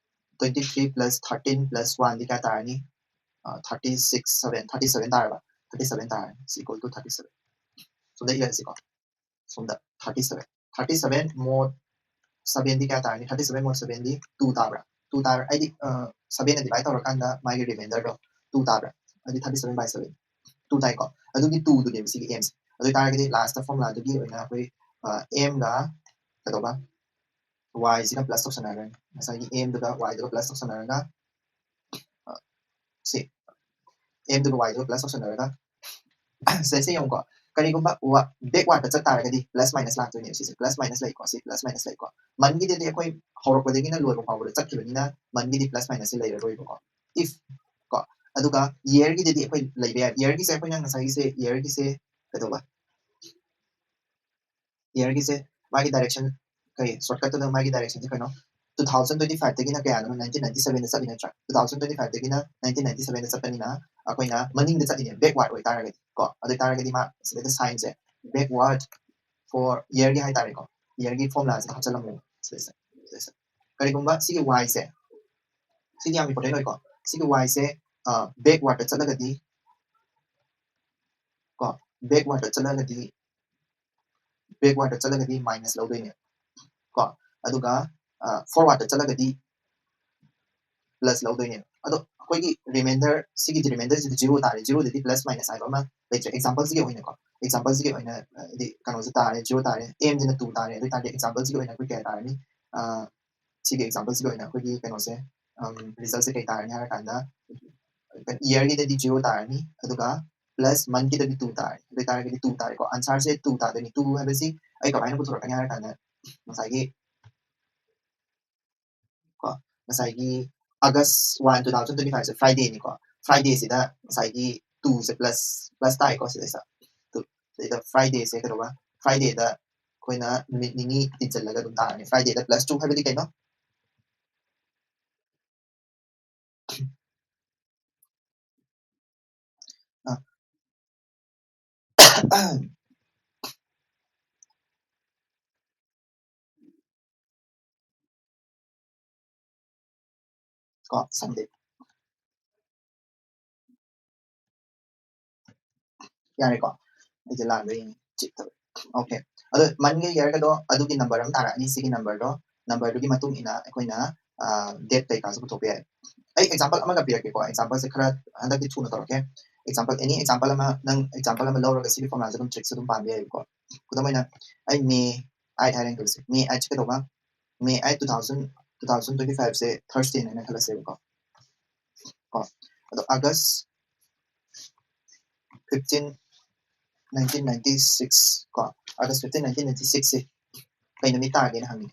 twenty three plus thirteen plus oneꯗꯤ ꯀꯌꯥ ꯇꯥꯔꯅꯤ? Thirty six, seven, thirty seven ꯇꯥꯔꯕ? Thirty seven ꯇꯥꯔꯅꯤ꯫ Is equal to thirty seven꯫ ꯁꯣꯝꯗ ꯏꯔꯁꯤꯀꯣ꯫ ꯁꯣꯝꯗ thirty seven, thirty seven mod sevenꯗꯤ ꯀꯌꯥ ꯇꯥꯔꯅꯤ? Thirty seven mod sevenꯗꯤ two ꯇꯥꯕ꯭ꯔꯥ? Two ꯇꯥꯔ, ꯍꯥꯏꯗꯤ sevenꯅ divide ꯇꯧꯔꯀꯥꯟꯗ ꯃꯥꯒꯤ remainderꯗꯣ two ꯇꯥꯕ꯭ꯔꯥ? ꯍꯥꯏꯗꯤ thirty seven by seven, two ꯇꯥꯏꯀꯣ꯫ ꯑꯗꯨꯒꯤ twoꯗꯨꯅꯦꯕ ꯁꯤꯒꯤ Mꯁꯦ꯫ ꯑꯗꯨ ꯑꯣꯏꯇꯥꯔꯒꯗꯤ lastꯇ formulaꯗꯨꯒꯤ ꯑꯣꯏꯅ ꯑꯩꯈꯣꯏ Mꯒ ꯀꯩꯗꯧꯕ, Yꯁꯤꯒ plus ꯇꯧꯁꯟꯅꯔꯅꯤ꯫ ꯉꯁꯥꯏꯒꯤ Mꯗꯨꯒ Yꯗꯨꯒ plus ꯇꯧꯁꯟꯅꯔꯒ ꯁꯤ Mꯗꯨꯒ Yꯗꯨꯒ plus ꯇꯧꯁꯟꯅꯔꯒ ꯁꯤꯗꯩꯁꯤꯗ ꯌꯦꯡꯉꯨꯀꯣ, ꯀꯔꯤꯒꯨꯝꯕ backwardꯇ ꯆꯠ ꯇꯥꯔꯒꯗꯤ plus minus ꯂꯥꯛꯇꯣꯏꯅꯦꯕ꯫ ꯁꯤꯁꯦ plus minus ꯂꯩꯀꯣ, ꯁꯤ plus minus ꯂꯩꯀꯣ꯫ Monthꯒꯤꯗꯗꯤ ꯑꯩꯈꯣꯏ ꯍꯧꯔꯛꯄꯗꯒꯤꯅ ꯂꯣꯏꯕ ꯐꯥꯎꯕꯗ ꯆꯠꯈꯤꯕꯅꯤꯅ monthꯒꯤꯗꯤ plus minusꯁꯦ ꯂꯩꯔꯔꯣꯏꯕꯀꯣ, if ꯀꯣ꯫ ꯑꯗꯨꯒ yearꯒꯤꯗꯗꯤ ꯑꯩꯈꯣꯏ ꯂꯩꯕ ꯌꯥꯏ꯫ Yearꯒꯤꯁꯦ ꯑꯩꯈꯣꯏꯅ ꯉꯁꯥꯏꯒꯤꯁꯦ, yearꯒꯤꯁꯦ ꯀꯩꯗꯧꯕ, yearꯒꯤꯁꯦ ꯃꯥꯒꯤ direction, ꯀꯩ shortcutꯇꯨꯗ ꯃꯥꯒꯤ directionꯁꯦ ꯀꯩꯅꯣ, two thousand twenty fiveꯇꯒꯤꯅ ꯀꯌꯥꯅꯣ, nineteen ninety sevenꯗ ꯆꯠꯂꯤ ꯅꯠꯇ꯭ꯔꯥ? Two thousand twenty fiveꯇꯒꯤꯅ nineteen ninety sevenꯗ ꯆꯠꯄꯅꯤꯅ ꯑꯩꯈꯣꯏꯅ ꯃꯅꯤꯡꯗ ꯆꯠꯂꯤꯅꯦ, backward ꯑꯣꯏꯇꯥꯔꯒꯗꯤ ꯀꯣ꯫ ꯑꯗꯨ ꯑꯣꯏꯇꯥꯔꯒꯗꯤ ꯃꯥ ꯁꯤꯗꯩꯗ signꯁꯦ backward for yearꯒꯤ ꯍꯥꯏꯇꯥꯔꯦꯀꯣ, yearꯒꯤ formulaꯁꯤꯗ ꯍꯥꯞꯆꯜꯂꯝꯃꯣ ꯁꯤꯗꯩꯁꯤꯗ, ꯁꯤꯗꯩꯁꯤꯗ꯫ ꯀꯔꯤꯒꯨꯝꯕ ꯁꯤꯒꯤ y ꯁꯦ, ꯁꯤꯗꯤ ꯌꯥꯝ important ꯑꯣꯏꯀꯣ, ꯁꯤꯒꯤ y ꯁꯦ backwardꯇ ꯆꯠꯂꯒꯗꯤ, ꯀꯣ, backwardꯇ ꯆꯠꯂꯒꯗꯤ backwardꯇ ꯆꯠꯂꯒꯗꯤ minus ꯂꯧꯗꯣꯏꯅꯦ, ꯀꯣ, ꯑꯗꯨꯒ forwardꯇ ꯆꯠꯂꯒꯗꯤ plus ꯂꯧꯗꯣꯏꯅꯦ꯫ ꯑꯗꯣ ꯑꯩꯈꯣꯏꯒꯤ remainder, ꯁꯤꯒꯤ remainderꯁꯤꯗꯤ zero ꯇꯥꯔꯦ꯫ Zeroꯗꯗꯤ plus minus ꯍꯥꯏꯕ ꯑꯃ ꯂꯩꯇ꯭ꯔꯦ꯫ Exampleꯁꯤꯒꯤ ꯑꯣꯏꯅꯀꯣ, exampleꯁꯤꯒꯤ ꯑꯣꯏꯅ ꯍꯥꯏꯗꯤ ꯀꯩꯅꯣꯁꯦ ꯇꯥꯔꯦ, zero ꯇꯥꯔꯦ, m ꯁꯤꯅ two ꯇꯥꯔꯦ꯫ ꯑꯗꯨ ꯑꯣꯏꯇꯥꯔꯗꯤ exampleꯁꯤꯒꯤ ꯑꯣꯏꯅ ꯑꯩꯈꯣꯏ ꯀꯌꯥ ꯇꯥꯔꯅꯤ? ꯁꯤꯒꯤ exampleꯁꯤꯒꯤ ꯑꯣꯏꯅ ꯑꯩꯈꯣꯏꯒꯤ ꯀꯩꯅꯣꯁꯦ, resultꯁꯦ ꯀꯩ ꯇꯥꯔꯅꯤ ꯍꯥꯏꯔꯀꯥꯟꯗ, yearꯒꯤꯗꯗꯤ zero ꯇꯥꯔꯅꯤ, ꯑꯗꯨꯒ plus monthꯀꯤꯗꯗꯤ two ꯇꯥꯔꯅꯤ꯫ ꯑꯗꯨ ꯑꯣꯏꯇꯥꯔꯒꯗꯤ two ꯇꯥꯔꯦꯀꯣ, answerꯁꯦ two ꯇꯥꯗꯣꯏꯅꯤ꯫ Two ꯍꯥꯏꯕꯁꯤ ꯑꯩ ꯀꯃꯥꯏꯅ ꯄꯨꯊꯣꯔꯛꯀꯅꯤ ꯍꯥꯏꯔꯀꯥꯟꯗ, ꯉꯁꯥꯏꯒꯤ, ꯀꯣ, ꯉꯁꯥꯏꯒꯤ August one, two thousand twenty fiveꯁꯦ Fridayꯅꯤꯀꯣ꯫ Fridayꯁꯤꯗ ꯉꯁꯥꯏꯒꯤ twoꯁꯦ plus, plus ꯇꯥꯏꯀꯣ ꯁꯤꯗꯩꯁꯤꯗ꯫ Two, ꯁꯤꯗ Fridayꯁꯦ ꯀꯩꯗꯧꯕ? Fridayꯗ ꯑꯩꯈꯣꯏꯅ ꯅꯨꯃꯤꯠ ꯅꯤꯅꯤ ꯇꯤꯟꯁꯤꯜꯂꯒ ꯑꯗꯨꯝ ꯇꯥꯔꯅꯤ꯫ Fridayꯗ plus two ꯍꯥꯏꯕꯗꯤ ꯀꯩꯅꯣ? ꯀꯣ, Sunday꯫ ꯌꯥꯔꯦꯀꯣ? ꯑꯩꯁꯦ ꯂꯥꯟꯕ꯭ꯔꯥ ꯌꯦꯡꯉꯤ, check ꯇꯧꯔꯦ꯫ Okay꯫ ꯑꯗꯣ monthꯒ yearꯒꯗꯣ ꯑꯗꯨꯒꯤ number ꯑꯃ ꯇꯥꯔꯛꯑꯅꯤ꯫ ꯁꯤꯒꯤ numberꯗꯣ, numberꯗꯨꯒꯤ ꯃꯇꯨꯡ ꯏꯟꯅ ꯑꯩꯈꯣꯏꯅ date ꯀꯩꯀꯥꯁꯨ ꯄꯨꯊꯣꯛꯄ ꯌꯥꯏ꯫ ꯑꯩ example ꯑꯃꯒ ꯄꯤꯔꯛꯀꯦꯀꯣ꯫ Exampleꯁꯦ ꯈꯔ ꯍꯟꯗꯛꯇꯤ ꯊꯨꯅ ꯇꯧꯔꯛꯀꯦ꯫ Example, any example ꯑꯃ, ꯅꯪ example ꯑꯃ ꯂꯧꯔꯒ ꯁꯤꯒꯤ formulaꯁꯦ ꯑꯗꯨꯝ trickꯁꯦ ꯑꯗꯨꯝ ꯄꯥꯟꯕ ꯌꯥꯏꯕꯀꯣ꯫ ꯈꯨꯗꯝ ꯑꯣꯏꯅ, ꯑꯩ May eight ꯍꯥꯏꯔꯦꯅ ꯈꯜꯂꯁꯤ꯫ May eight ꯁꯦ ꯀꯩꯗꯧꯕ? May eight, two thousand, two thousand twenty fiveꯁꯦ Thursdayꯅꯦꯅ ꯈꯜꯂꯁꯦꯕꯀꯣ꯫ ꯀꯣ, ꯑꯗꯣ August fifteen, nineteen ninety six, ꯀꯣ, August fifteen, nineteen ninety sixꯁꯦ ꯀꯩ ꯅꯨꯃꯤꯠ ꯇꯥꯒꯦꯅ ꯍꯪꯉꯤ꯫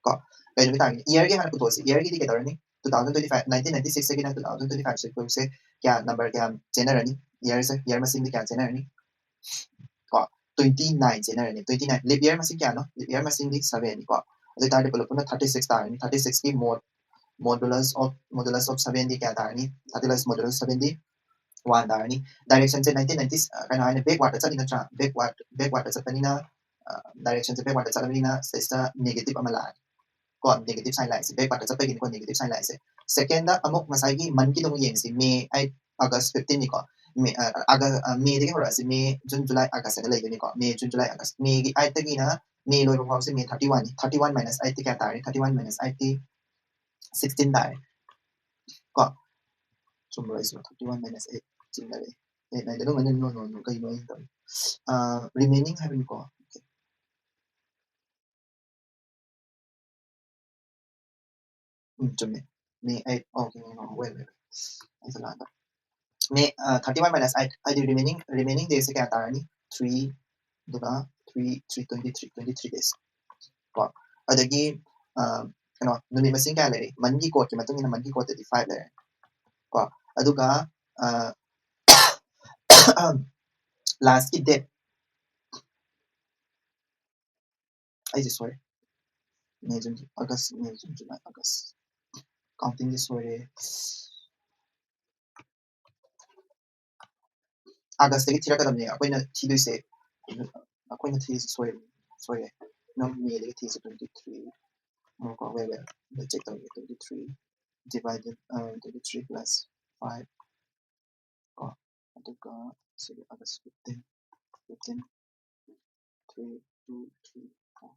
ꯀꯣ, ꯀꯩ ꯅꯨꯃꯤꯠ ꯇꯥꯒꯦ? Yearꯒꯤ ꯍꯥꯟꯅ ꯄꯨꯊꯣꯛꯑꯁꯤ꯫ Yearꯒꯤꯗꯤ ꯀꯩꯗꯧꯔꯅꯤ? Two thousand twenty five, nineteen ninety sixꯇꯒꯤꯅ two thousand twenty fiveꯁꯦ ꯑꯩꯈꯣꯏꯁꯦ ꯀꯌꯥ, number ꯀꯌꯥ ꯆꯦꯟꯅꯔꯅꯤ? Yearꯁꯦ, year ꯃꯁꯤꯡꯗꯤ ꯀꯌꯥ ꯆꯦꯟꯅꯔꯅꯤ? ꯀꯣ, twenty nine ꯆꯦꯟꯅꯔꯅꯤ꯫ Twenty nine, leap year ꯃꯁꯤꯡ ꯀꯌꯥꯅꯣ? Leap year ꯃꯁꯤꯡꯗꯤ sevenꯅꯤ ꯀꯣ꯫ ꯑꯗꯨ ꯑꯣꯏꯇꯥꯔꯗꯤ ꯄꯨꯂꯞ ꯄꯨꯟꯅ thirty six ꯇꯥꯔꯅꯤ꯫ Thirty sixꯀꯤ mod, modulus of, modulus of sevenꯗꯤ ꯀꯌꯥ ꯇꯥꯔꯅꯤ? Thirty six modulus sevenꯗꯤ one ꯇꯥꯔꯅꯤ꯫ Directionꯁꯦ nineteen ninety, ꯀꯩꯅꯣ ꯍꯥꯏꯅ backwardꯇ ꯆꯠꯂꯤ ꯅꯠꯇ꯭ꯔꯥ? Backward, backwardꯇ ꯆꯠꯄꯅꯤꯅ, directionꯁꯦ backwardꯇ ꯆꯠꯂꯕꯅꯤꯅ ꯁꯤꯗꯩꯁꯤꯗ negative ꯑꯃ ꯂꯥꯛꯑꯅꯤ꯫ ꯀꯣ, negative sign ꯂꯥꯛꯏꯁꯦ ꯕꯦꯛ ꯄꯥꯔꯠꯇ ꯆꯠꯄꯒꯤꯅꯤꯀꯣ negative sign ꯂꯥꯛꯏꯁꯦ꯫ ꯁꯦꯀꯦꯟꯗ ꯑꯃꯨꯛ ꯉꯁꯥꯏꯒꯤ ꯃꯟꯒꯤꯗꯣ ꯑꯃꯨꯛ ꯌꯦꯡꯁꯤ, ꯃꯦ ꯑꯩꯠ ꯑꯥꯒꯁ ꯐꯤꯐꯇꯤꯟꯅꯤꯀꯣ꯫ ꯃꯦ ꯑꯥꯒꯁ ꯃꯦꯗꯒꯤ ꯍꯧꯔꯛꯑꯁꯤ, ꯃꯦ ꯖꯨꯟ ꯖꯨꯂꯥꯏ ꯑꯥꯒꯁ ꯍꯥꯏꯅ ꯂꯩꯗꯣꯏꯅꯤꯀꯣ꯫ ꯃꯦ ꯖꯨꯟ ꯖꯨꯂꯥꯏ ꯑꯥꯒꯁ, ꯃꯦꯒꯤ ꯑꯩꯠꯇꯒꯤꯅ ꯃꯦ ꯂꯣꯏꯕ ꯐꯥꯎꯁꯦ ꯃꯦ ꯊꯥꯔꯇꯤ ꯋꯥꯟꯅꯤ꯫ ꯊꯥꯔꯇꯤ ꯋꯥꯟ ꯃꯥꯏꯅꯁ ꯑꯩꯠꯇꯤ ꯀꯌꯥ ꯇꯥꯔꯦ? ꯊꯥꯔꯇꯤ ꯋꯥꯟ ꯃꯥꯏꯅꯁ ꯑꯩꯠꯇꯤ ꯁꯤꯛꯁꯇꯤꯟ ꯇꯥꯔꯦ ꯀꯣ꯫ ꯆꯨꯝꯕ꯭ꯔꯣ? ꯑꯩꯁꯨ ꯊꯥꯔꯇꯤ ꯋꯥꯟ ꯃꯥꯏꯅꯁ ꯑꯩꯠ ꯆꯤꯡꯅꯔꯦ꯫ ꯑꯦꯠ ꯍꯥꯏꯗꯤ ꯑꯗꯨꯝ ꯑꯗꯨꯝ ꯅꯣ ꯅꯣ ꯅꯣ ꯀꯩꯅꯣ ꯑꯩꯅ ꯇꯧꯔꯤ? ꯔꯤꯃꯦꯅꯤꯡ ꯍꯥꯏꯕꯅꯤꯀꯣ꯫ ꯎꯝ, ꯆꯨꯝꯃꯦ꯫ ꯃꯦ ꯑꯩꯠ, ꯑꯣꯀꯦ, ꯋꯦꯠ ꯋꯦꯠ, ꯑꯩꯁꯦ ꯂꯥꯟꯕ꯫ ꯃꯦ ꯊꯥꯔꯇꯤ ꯋꯥꯟ ꯃꯥꯏꯅꯁ ꯑꯩꯠ ꯍꯥꯏꯗꯤ ꯔꯤꯃꯦꯅꯤꯡ ꯔꯤꯃꯦꯅꯤꯡ ꯗꯦꯁꯦ ꯀꯌꯥ ꯇꯥꯔꯅꯤ? ꯊ꯭ꯔꯤ, ꯑꯗꯨꯒ three three twenty three, twenty three days ꯀꯣ꯫ ꯑꯗꯒꯤ ꯀꯩꯅꯣ, ꯅꯨꯃꯤꯠ ꯃꯁꯤꯡ ꯀꯌꯥ ꯂꯩꯔꯤ? ꯃꯟꯒꯤ ꯀꯣꯠꯀꯤ ꯃꯇꯨꯡ ꯏꯟꯅ ꯃꯟꯒꯤ ꯀꯣꯠꯇꯗꯤ ꯐꯥꯏꯚ ꯂꯩꯔꯦ ꯀꯣ꯫ ꯑꯗꯨꯒ ꯂꯥꯁꯀꯤ ꯗꯦꯠ, ꯑꯩꯁꯦ ꯁꯣꯏꯔꯦ꯫ ꯃꯦ ꯖꯨꯟ ꯑꯥꯒꯁ, ꯃꯦ ꯖꯨꯟ ꯖꯨꯂꯥꯏ ꯑꯥꯒꯁ, ꯀꯥꯎꯟꯇꯤꯡꯁꯦ ꯁꯣꯏꯔꯦ꯫ ꯑꯥꯒꯁꯇꯒꯤ ꯊꯤꯔꯛꯀꯗꯕꯅꯦ ꯑꯩꯈꯣꯏꯅ ꯊꯤꯗꯣꯏꯁꯦ꯫ ꯑꯩꯈꯣꯏꯅ ꯊꯤꯔꯤꯁꯦ ꯁꯣꯏꯔꯦ, ꯁꯣꯏꯔꯦ꯫ ꯅꯪ ꯃꯦꯗꯒꯤ ꯊꯤꯔꯤꯁꯦ ꯇ꯭ꯋꯦꯟꯇꯤ ꯊ꯭ꯔꯤ꯫ ꯀꯣ, ꯋꯦꯠ ꯋꯦꯠ, ꯆꯦꯛ ꯇꯧꯒꯦ꯫ Twenty three divided, twenty three plus five ꯀꯣ, ꯑꯗꯨꯒ ꯁꯤꯒꯤ August fifteen, fifteen, three two three four.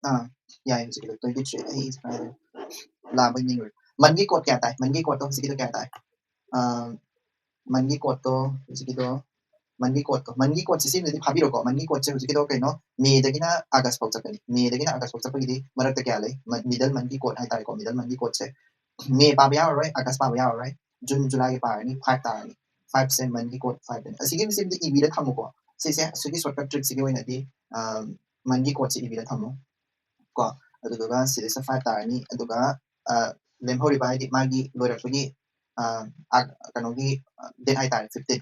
Ah, ꯌꯥꯏ꯫ ꯍꯧꯖꯤꯛꯀꯤꯗꯣ ꯇ꯭ꯋꯦꯟꯇꯤ ꯊ꯭ꯔꯤ, ꯑꯩ ꯂꯥꯟꯕ ꯅꯤꯡꯉꯨꯔꯦ꯫ ꯃꯟꯒꯤ ꯀꯣꯠ ꯀꯌꯥ ꯇꯥꯏ? ꯃꯟꯒꯤ ꯀꯣꯠꯇꯣ ꯍꯧꯖꯤꯛꯀꯤꯗꯣ ꯀꯌꯥ ꯇꯥꯏ? ꯃꯟꯒꯤ ꯀꯣꯠꯇꯣ, ꯍꯧꯖꯤꯛꯀꯤꯗꯣ ꯃꯟꯒꯤ ꯀꯣꯠꯇꯣ, ꯃꯟꯒꯤ ꯀꯣꯠꯁꯦ ꯁꯤꯃꯗꯤ ꯐꯥꯕꯤꯔꯣꯀꯣ꯫ ꯃꯟꯒꯤ ꯀꯣꯠꯁꯦ ꯍꯧꯖꯤꯛꯀꯤꯗꯣ ꯀꯩꯅꯣ, ꯃꯦꯗꯒꯤꯅ ꯑꯥꯒꯁ ꯐꯥꯎ ꯆꯠꯄꯅꯤ꯫ ꯃꯦꯗꯒꯤꯅ ꯑꯥꯒꯁ ꯐꯥꯎ ꯆꯠꯄꯒꯤꯗꯤ ꯃꯔꯛꯇ ꯀꯌꯥ ꯂꯩ? ꯃꯤꯗꯜ ꯃꯟꯒꯤ ꯀꯣꯠ ꯍꯥꯏꯇꯥꯔꯦꯀꯣ, ꯃꯤꯗꯜ ꯃꯟꯒꯤ ꯀꯣꯠꯁꯦ꯫ ꯃꯦ ꯄꯥꯕ ꯌꯥꯔꯔꯣꯏ, ꯑꯥꯒꯁ ꯄꯥꯕ ꯌꯥꯔꯔꯣꯏ, ꯖꯨꯟ ꯖꯨꯂꯥꯏꯒꯤ ꯄꯥꯔꯅꯤ, ꯐꯥꯏꯚ ꯇꯥꯔꯅꯤ꯫ ꯐꯥꯏꯚꯁꯦ ꯃꯟꯒꯤ ꯀꯣꯠ ꯐꯥꯏꯚꯇꯅꯤ꯫ ꯑꯁꯤꯒꯤ ꯃꯁꯤꯡꯗꯤ ꯏꯕꯤꯔ ꯊꯝꯃꯨꯀꯣ꯫ ꯁꯤꯁꯦ ꯑꯁꯤꯒꯤ ꯁꯣꯔꯠꯀꯠ ꯇ꯭ꯔꯤꯛꯁꯤꯒꯤ ꯑꯣꯏꯅꯗꯤ ꯃꯟꯒꯤ ꯀꯣꯠꯁꯦ ꯏꯕꯤꯔ ꯊꯝꯃꯨ ꯀꯣ꯫ ꯑꯗꯨꯗꯨꯒ ꯁꯤꯗꯩꯁꯤꯗ ꯐꯥꯏꯚ ꯇꯥꯔꯅꯤ꯫ ꯑꯗꯨꯒ ꯂꯦꯝꯍꯧꯔꯤꯕ ꯍꯥꯏꯗꯤ ꯃꯥꯒꯤ ꯂꯣꯏꯔꯛꯄꯒꯤ ꯀꯩꯅꯣꯒꯤ ꯗꯦꯠ ꯍꯥꯏꯇꯥꯔꯦ, ꯐꯤꯐꯇꯤꯟ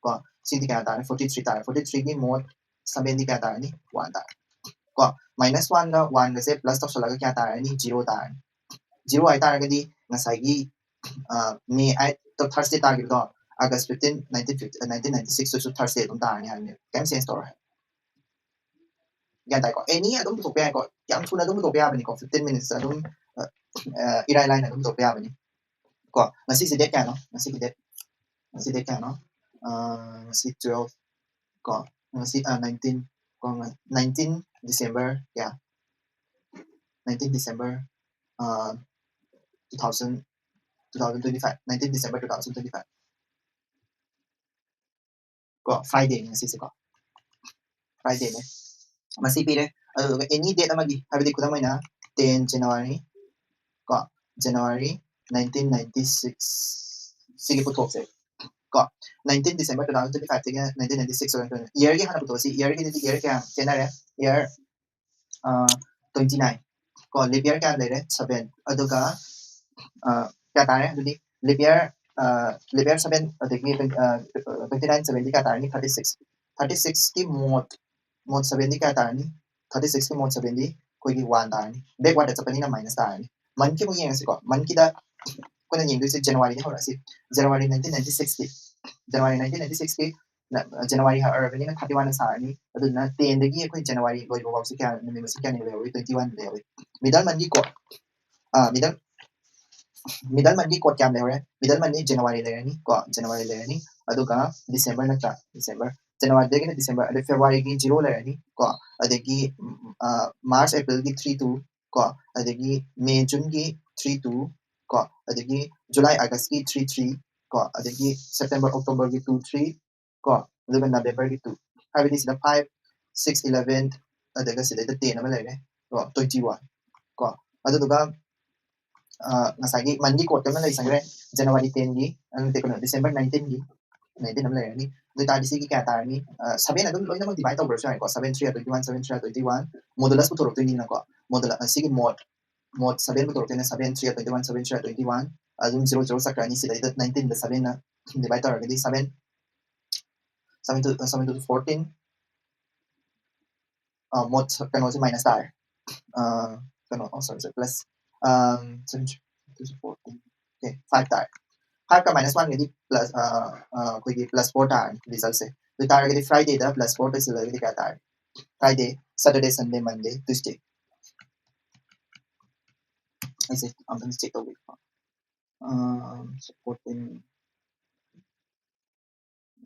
ꯀꯣ꯫ ꯁꯤꯗꯤ ꯀꯌꯥ ꯇꯥꯔꯦ? ꯐꯣꯔꯇꯤ ꯊ꯭ꯔꯤ ꯇꯥꯔꯦ꯫ ꯐꯣꯔꯇꯤ ꯊ꯭ꯔꯤꯒꯤ ꯃꯣꯠ ꯁꯚꯦꯟꯗꯤ ꯀꯌꯥ ꯇꯥꯔꯅꯤ? ꯋꯥꯟ ꯇꯥꯔꯦ ꯀꯣ꯫ ꯃꯥꯏꯅꯁ ꯋꯥꯟꯒ ꯋꯥꯟꯒꯁꯦ ꯄ꯭ꯂꯁ ꯇꯧꯁꯜꯂꯒ ꯀꯌꯥ ꯇꯥꯔꯅꯤ? ꯖꯤꯔꯣ ꯇꯥꯔꯅꯤ꯫ ꯖꯤꯔꯣ ꯍꯥꯏꯇꯥꯔꯒꯗꯤ ꯉꯁꯥꯏꯒꯤ ꯃꯦ ꯑꯩꯠꯇꯣ ꯊꯔꯁꯗꯦ ꯇꯥꯈꯤꯕꯗꯣ, August fifteen, nineteen fifty, nineteen ninety ꯁꯤꯛꯁꯇꯁꯨ ꯊꯔꯁꯗꯦ ꯑꯗꯨꯝ ꯇꯥꯔꯅꯤ ꯍꯥꯏꯕꯅꯦ, ꯀꯩꯝ ꯆꯦꯟꯖ ꯇꯧꯔꯣꯏ ꯍꯥꯏꯕ꯫ ꯒ꯭ꯌꯥꯟ ꯇꯥꯏꯀꯣ? Any ꯑꯗꯨꯝ ꯄꯨꯊꯣꯛꯄ ꯌꯥꯏꯀꯣ, ꯌꯥꯝ ꯊꯨꯅ ꯑꯗꯨꯝ ꯄꯨꯊꯣꯛꯄ ꯌꯥꯕꯅꯤꯀꯣ, fifteen minutes ꯑꯗꯨꯝ ꯑ, ꯑ, ꯏꯔꯥꯏ ꯂꯥꯏꯅ ꯑꯗꯨꯝ ꯄꯨꯊꯣꯛꯄ ꯌꯥꯕꯅꯤ ꯀꯣ꯫ ꯉꯁꯤꯁꯦ date ꯀꯌꯥꯅꯣ? ꯉꯁꯤꯒꯤ date, ꯉꯁꯤ date ꯀꯌꯥꯅꯣ? ꯑ, ꯉꯁꯤ twelve ꯀꯣ, ꯉꯁꯤ ꯑ, nineteen ꯀꯣ, nineteen December ꯀꯌꯥ? nineteen December ꯑ, two thousand, two thousand twenty five, nineteen December two thousand twenty five ꯀꯣ, Friday ꯅꯤ ꯉꯁꯤꯁꯦꯀꯣ, Friday ꯅꯦ꯫ ꯃꯁꯤ ꯄꯤꯔꯦ꯫ ꯑꯗꯨꯗꯨꯒ any date ꯑꯃꯒꯤ, ꯍꯥꯏꯕꯗꯤ ꯈꯨꯗꯝ ꯑꯣꯏꯅ ten January ꯀꯣ, January nineteen ninety six ꯁꯤꯒꯤ ꯄꯨꯊꯣꯛꯁꯦ ꯀꯣ꯫ Nineteen December two thousand twenty five ꯇꯒꯤ nineteen ninety six ꯑꯣꯏꯅ year ꯒꯤ ꯍꯥꯟꯅ ꯄꯨꯊꯣꯛꯑꯁꯤ꯫ Year ꯒꯤꯗꯤ year ꯀꯌꯥ ꯈꯦꯠꯅꯔꯦ? Year twenty nine ꯀꯣ, leap year ꯀꯌꯥ ꯂꯩꯔꯦ? Seven꯫ ꯑꯗꯨꯒ ꯑ, ꯀꯌꯥ ꯇꯥꯔꯦ? ꯑꯗꯨꯗꯤ leap year, leap year seven ꯑꯗꯒꯤ twenty nine seven ꯗꯤ ꯀꯌꯥ ꯇꯥꯔꯅꯤ? Thirty six꯫ Thirty six ꯀꯤ mod, mod seven ꯗꯤ ꯀꯌꯥ ꯇꯥꯔꯅꯤ? Thirty six ꯀꯤ mod seven ꯗꯤ ꯑꯩꯈꯣꯏꯒꯤ one ꯇꯥꯔꯅꯤ꯫ Backward ꯆꯠꯄꯅꯤꯅ minus ꯇꯥꯔꯅꯤ꯫ Month ꯀꯤ ꯑꯃꯨꯛ ꯌꯦꯡꯉꯁꯤꯀꯣ꯫ Month ꯀꯤꯗ ꯑꯩꯈꯣꯏꯅ ꯌꯦꯡꯗꯣꯏꯁꯦ January ꯗꯤ ꯍꯧꯔꯛꯑꯁꯤ꯫ January nineteen ninety six ꯀꯤ, January nineteen ninety six ꯀꯤ January ꯍꯧꯔꯕꯅꯤꯅ thirty one ꯁꯥꯔꯅꯤ꯫ ꯑꯗꯨꯗꯨꯅ ten ꯗꯒꯤ ꯑꯩꯈꯣꯏ January ꯂꯣꯏꯕ ꯐꯥꯎꯁꯦ ꯀꯌꯥ, ꯅꯨꯃꯤꯠ ꯃꯁꯤꯡ ꯀꯌꯥꯅꯤ ꯂꯩꯍꯧꯔꯤ? Twenty one ꯂꯩꯍꯧꯔꯤ꯫ Middle month ꯀꯤ ꯀꯣ, ꯑ, middle, middle month ꯀꯤ code ꯀꯌꯥꯝ ꯂꯩꯍꯧꯔꯦ? Middle month ꯀꯤ January ꯂꯩꯔꯅꯤ ꯀꯣ, January ꯂꯩꯔꯅꯤ꯫ ꯑꯗꯨꯒ December ꯅꯠꯇ꯭ꯔꯥ? December, January ꯗꯒꯤꯅ December, ꯑꯗꯩ February ꯒꯤ zero ꯂꯩꯔꯅꯤ ꯀꯣ, ꯑꯗꯒꯤ ꯎꯝ, ꯑ, March, April ꯒꯤ three two ꯀꯣ, ꯑꯗꯒꯤ May, June ꯒꯤ three two ꯀꯣ, ꯑꯗꯒꯤ July, August ꯀꯤ three three ꯀꯣ, ꯑꯗꯒꯤ September, October ꯒꯤ two three ꯀꯣ, ꯑꯗꯨꯒ November ꯒꯤ two, ꯍꯥꯏꯕꯗꯤ ꯁꯤꯗ five, six, eleven, ꯑꯗꯨꯒ ꯁꯤꯗꯩꯗ ten ꯑꯃ ꯂꯩꯔꯦ ꯀꯣ, twenty one ꯀꯣ꯫ ꯑꯗꯨꯗꯨꯒ ꯑ, ꯉꯁꯥꯏꯒꯤ month ꯀꯤ code ꯑꯃ ꯂꯩꯁꯟꯈ꯭ꯔꯦ, January ten ꯒꯤ, ꯑ, ꯅꯠꯇꯦ, ꯀꯩꯅꯣ, December nineteen ꯒꯤ nineteen ꯑꯃ ꯂꯩꯔꯅꯤ꯫ ꯑꯗꯨ ꯑꯣꯏꯇꯥꯔꯗꯤ ꯁꯤꯒꯤ ꯀꯌꯥ ꯇꯥꯔꯅꯤ? ꯑ, seven ꯑꯗꯨꯝ ꯂꯣꯏꯅꯃꯛ divide ꯇꯧꯈ꯭ꯔꯁꯨ ꯌꯥꯏꯀꯣ, seven three are twenty one, seven three are twenty one, modulus ꯄꯨꯊꯣꯔꯛꯇꯣꯏꯅꯤꯅꯀꯣ, modulus, ꯑ, ꯁꯤꯒꯤ mod, mod seven ꯄꯨꯊꯣꯔꯛꯇꯣꯏꯅꯦ, seven three are twenty one, seven three are twenty one, ꯑꯗꯨꯝ zero zero ꯆꯠꯈ꯭ꯔꯅꯤ꯫ ꯁꯤꯗꯩꯗ nineteen ꯗ seven ꯅ divide ꯇꯧꯔꯒꯗꯤ seven, seven two, seven two fourteen, ꯑ, mod ꯀꯩꯅꯣꯁꯦ minus ꯇꯥꯔꯦ꯫ ꯑ, ꯀꯩꯅꯣ, oh, sorry, sorry, plus, ꯑꯝ, seven, two, fourteen, okay, five ꯇꯥꯔꯦ꯫ Five ꯀ minus one ꯒꯗꯤ plus, ꯑ, ꯑ, ꯑꯩꯈꯣꯏꯒꯤ plus four ꯇꯥꯔꯅꯤ result ꯁꯦ꯫ ꯑꯗꯨ ꯑꯣꯏꯇꯥꯔꯒꯗꯤ Friday ꯗ plus four ꯇꯩꯁꯤꯜꯂꯒꯗꯤ ꯀꯌꯥ ꯇꯥꯔꯦ? Friday, Saturday, Sunday, Monday, Tuesday. ꯑꯩꯁꯦ ꯑꯝꯇꯪ check ꯇꯧꯒꯦꯀꯣ꯫ ꯑꯥ, fourteen,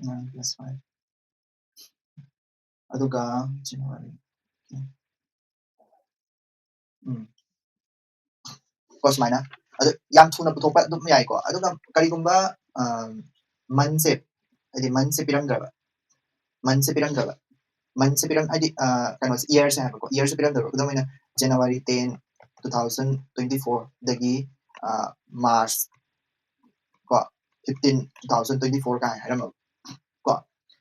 nine plus five. ꯑꯗꯨꯒ January. ꯎꯝ꯫ ꯀꯣ ꯁꯨꯃꯥꯏꯅ꯫ ꯑꯗꯨ ꯌꯥꯝ ꯊꯨꯅ ꯄꯨꯊꯣꯛꯄ ꯑꯗꯨꯝ ꯌꯥꯏꯀꯣ꯫ ꯑꯗꯨꯒ ꯀꯔꯤꯒꯨꯝꯕ, ꯑꯥ, monthꯁꯦ, ꯍꯥꯏꯗꯤ monthꯁꯦ ꯄꯤꯔꯝꯗ꯭ꯔꯕ, monthꯁꯦ ꯄꯤꯔꯝꯗ꯭ꯔꯕ, monthꯁꯦ ꯄꯤꯔꯝ-, ꯍꯥꯏꯗꯤ, ꯑꯥ, ꯀꯩꯅꯣꯁꯦ, yearꯁꯦ ꯍꯥꯏꯕꯀꯣ, yearꯁꯦ ꯄꯤꯔꯝꯗ꯭ꯔꯕ꯫ ꯈꯨꯗꯝ ꯑꯣꯏꯅ January ten, two thousand twenty fourꯗꯒꯤ, ꯑꯥ, March ꯀꯣ, fifteen, two thousand twenty four ꯀꯥꯏꯅ ꯍꯥꯏꯔꯝꯃꯕ ꯀꯣ꯫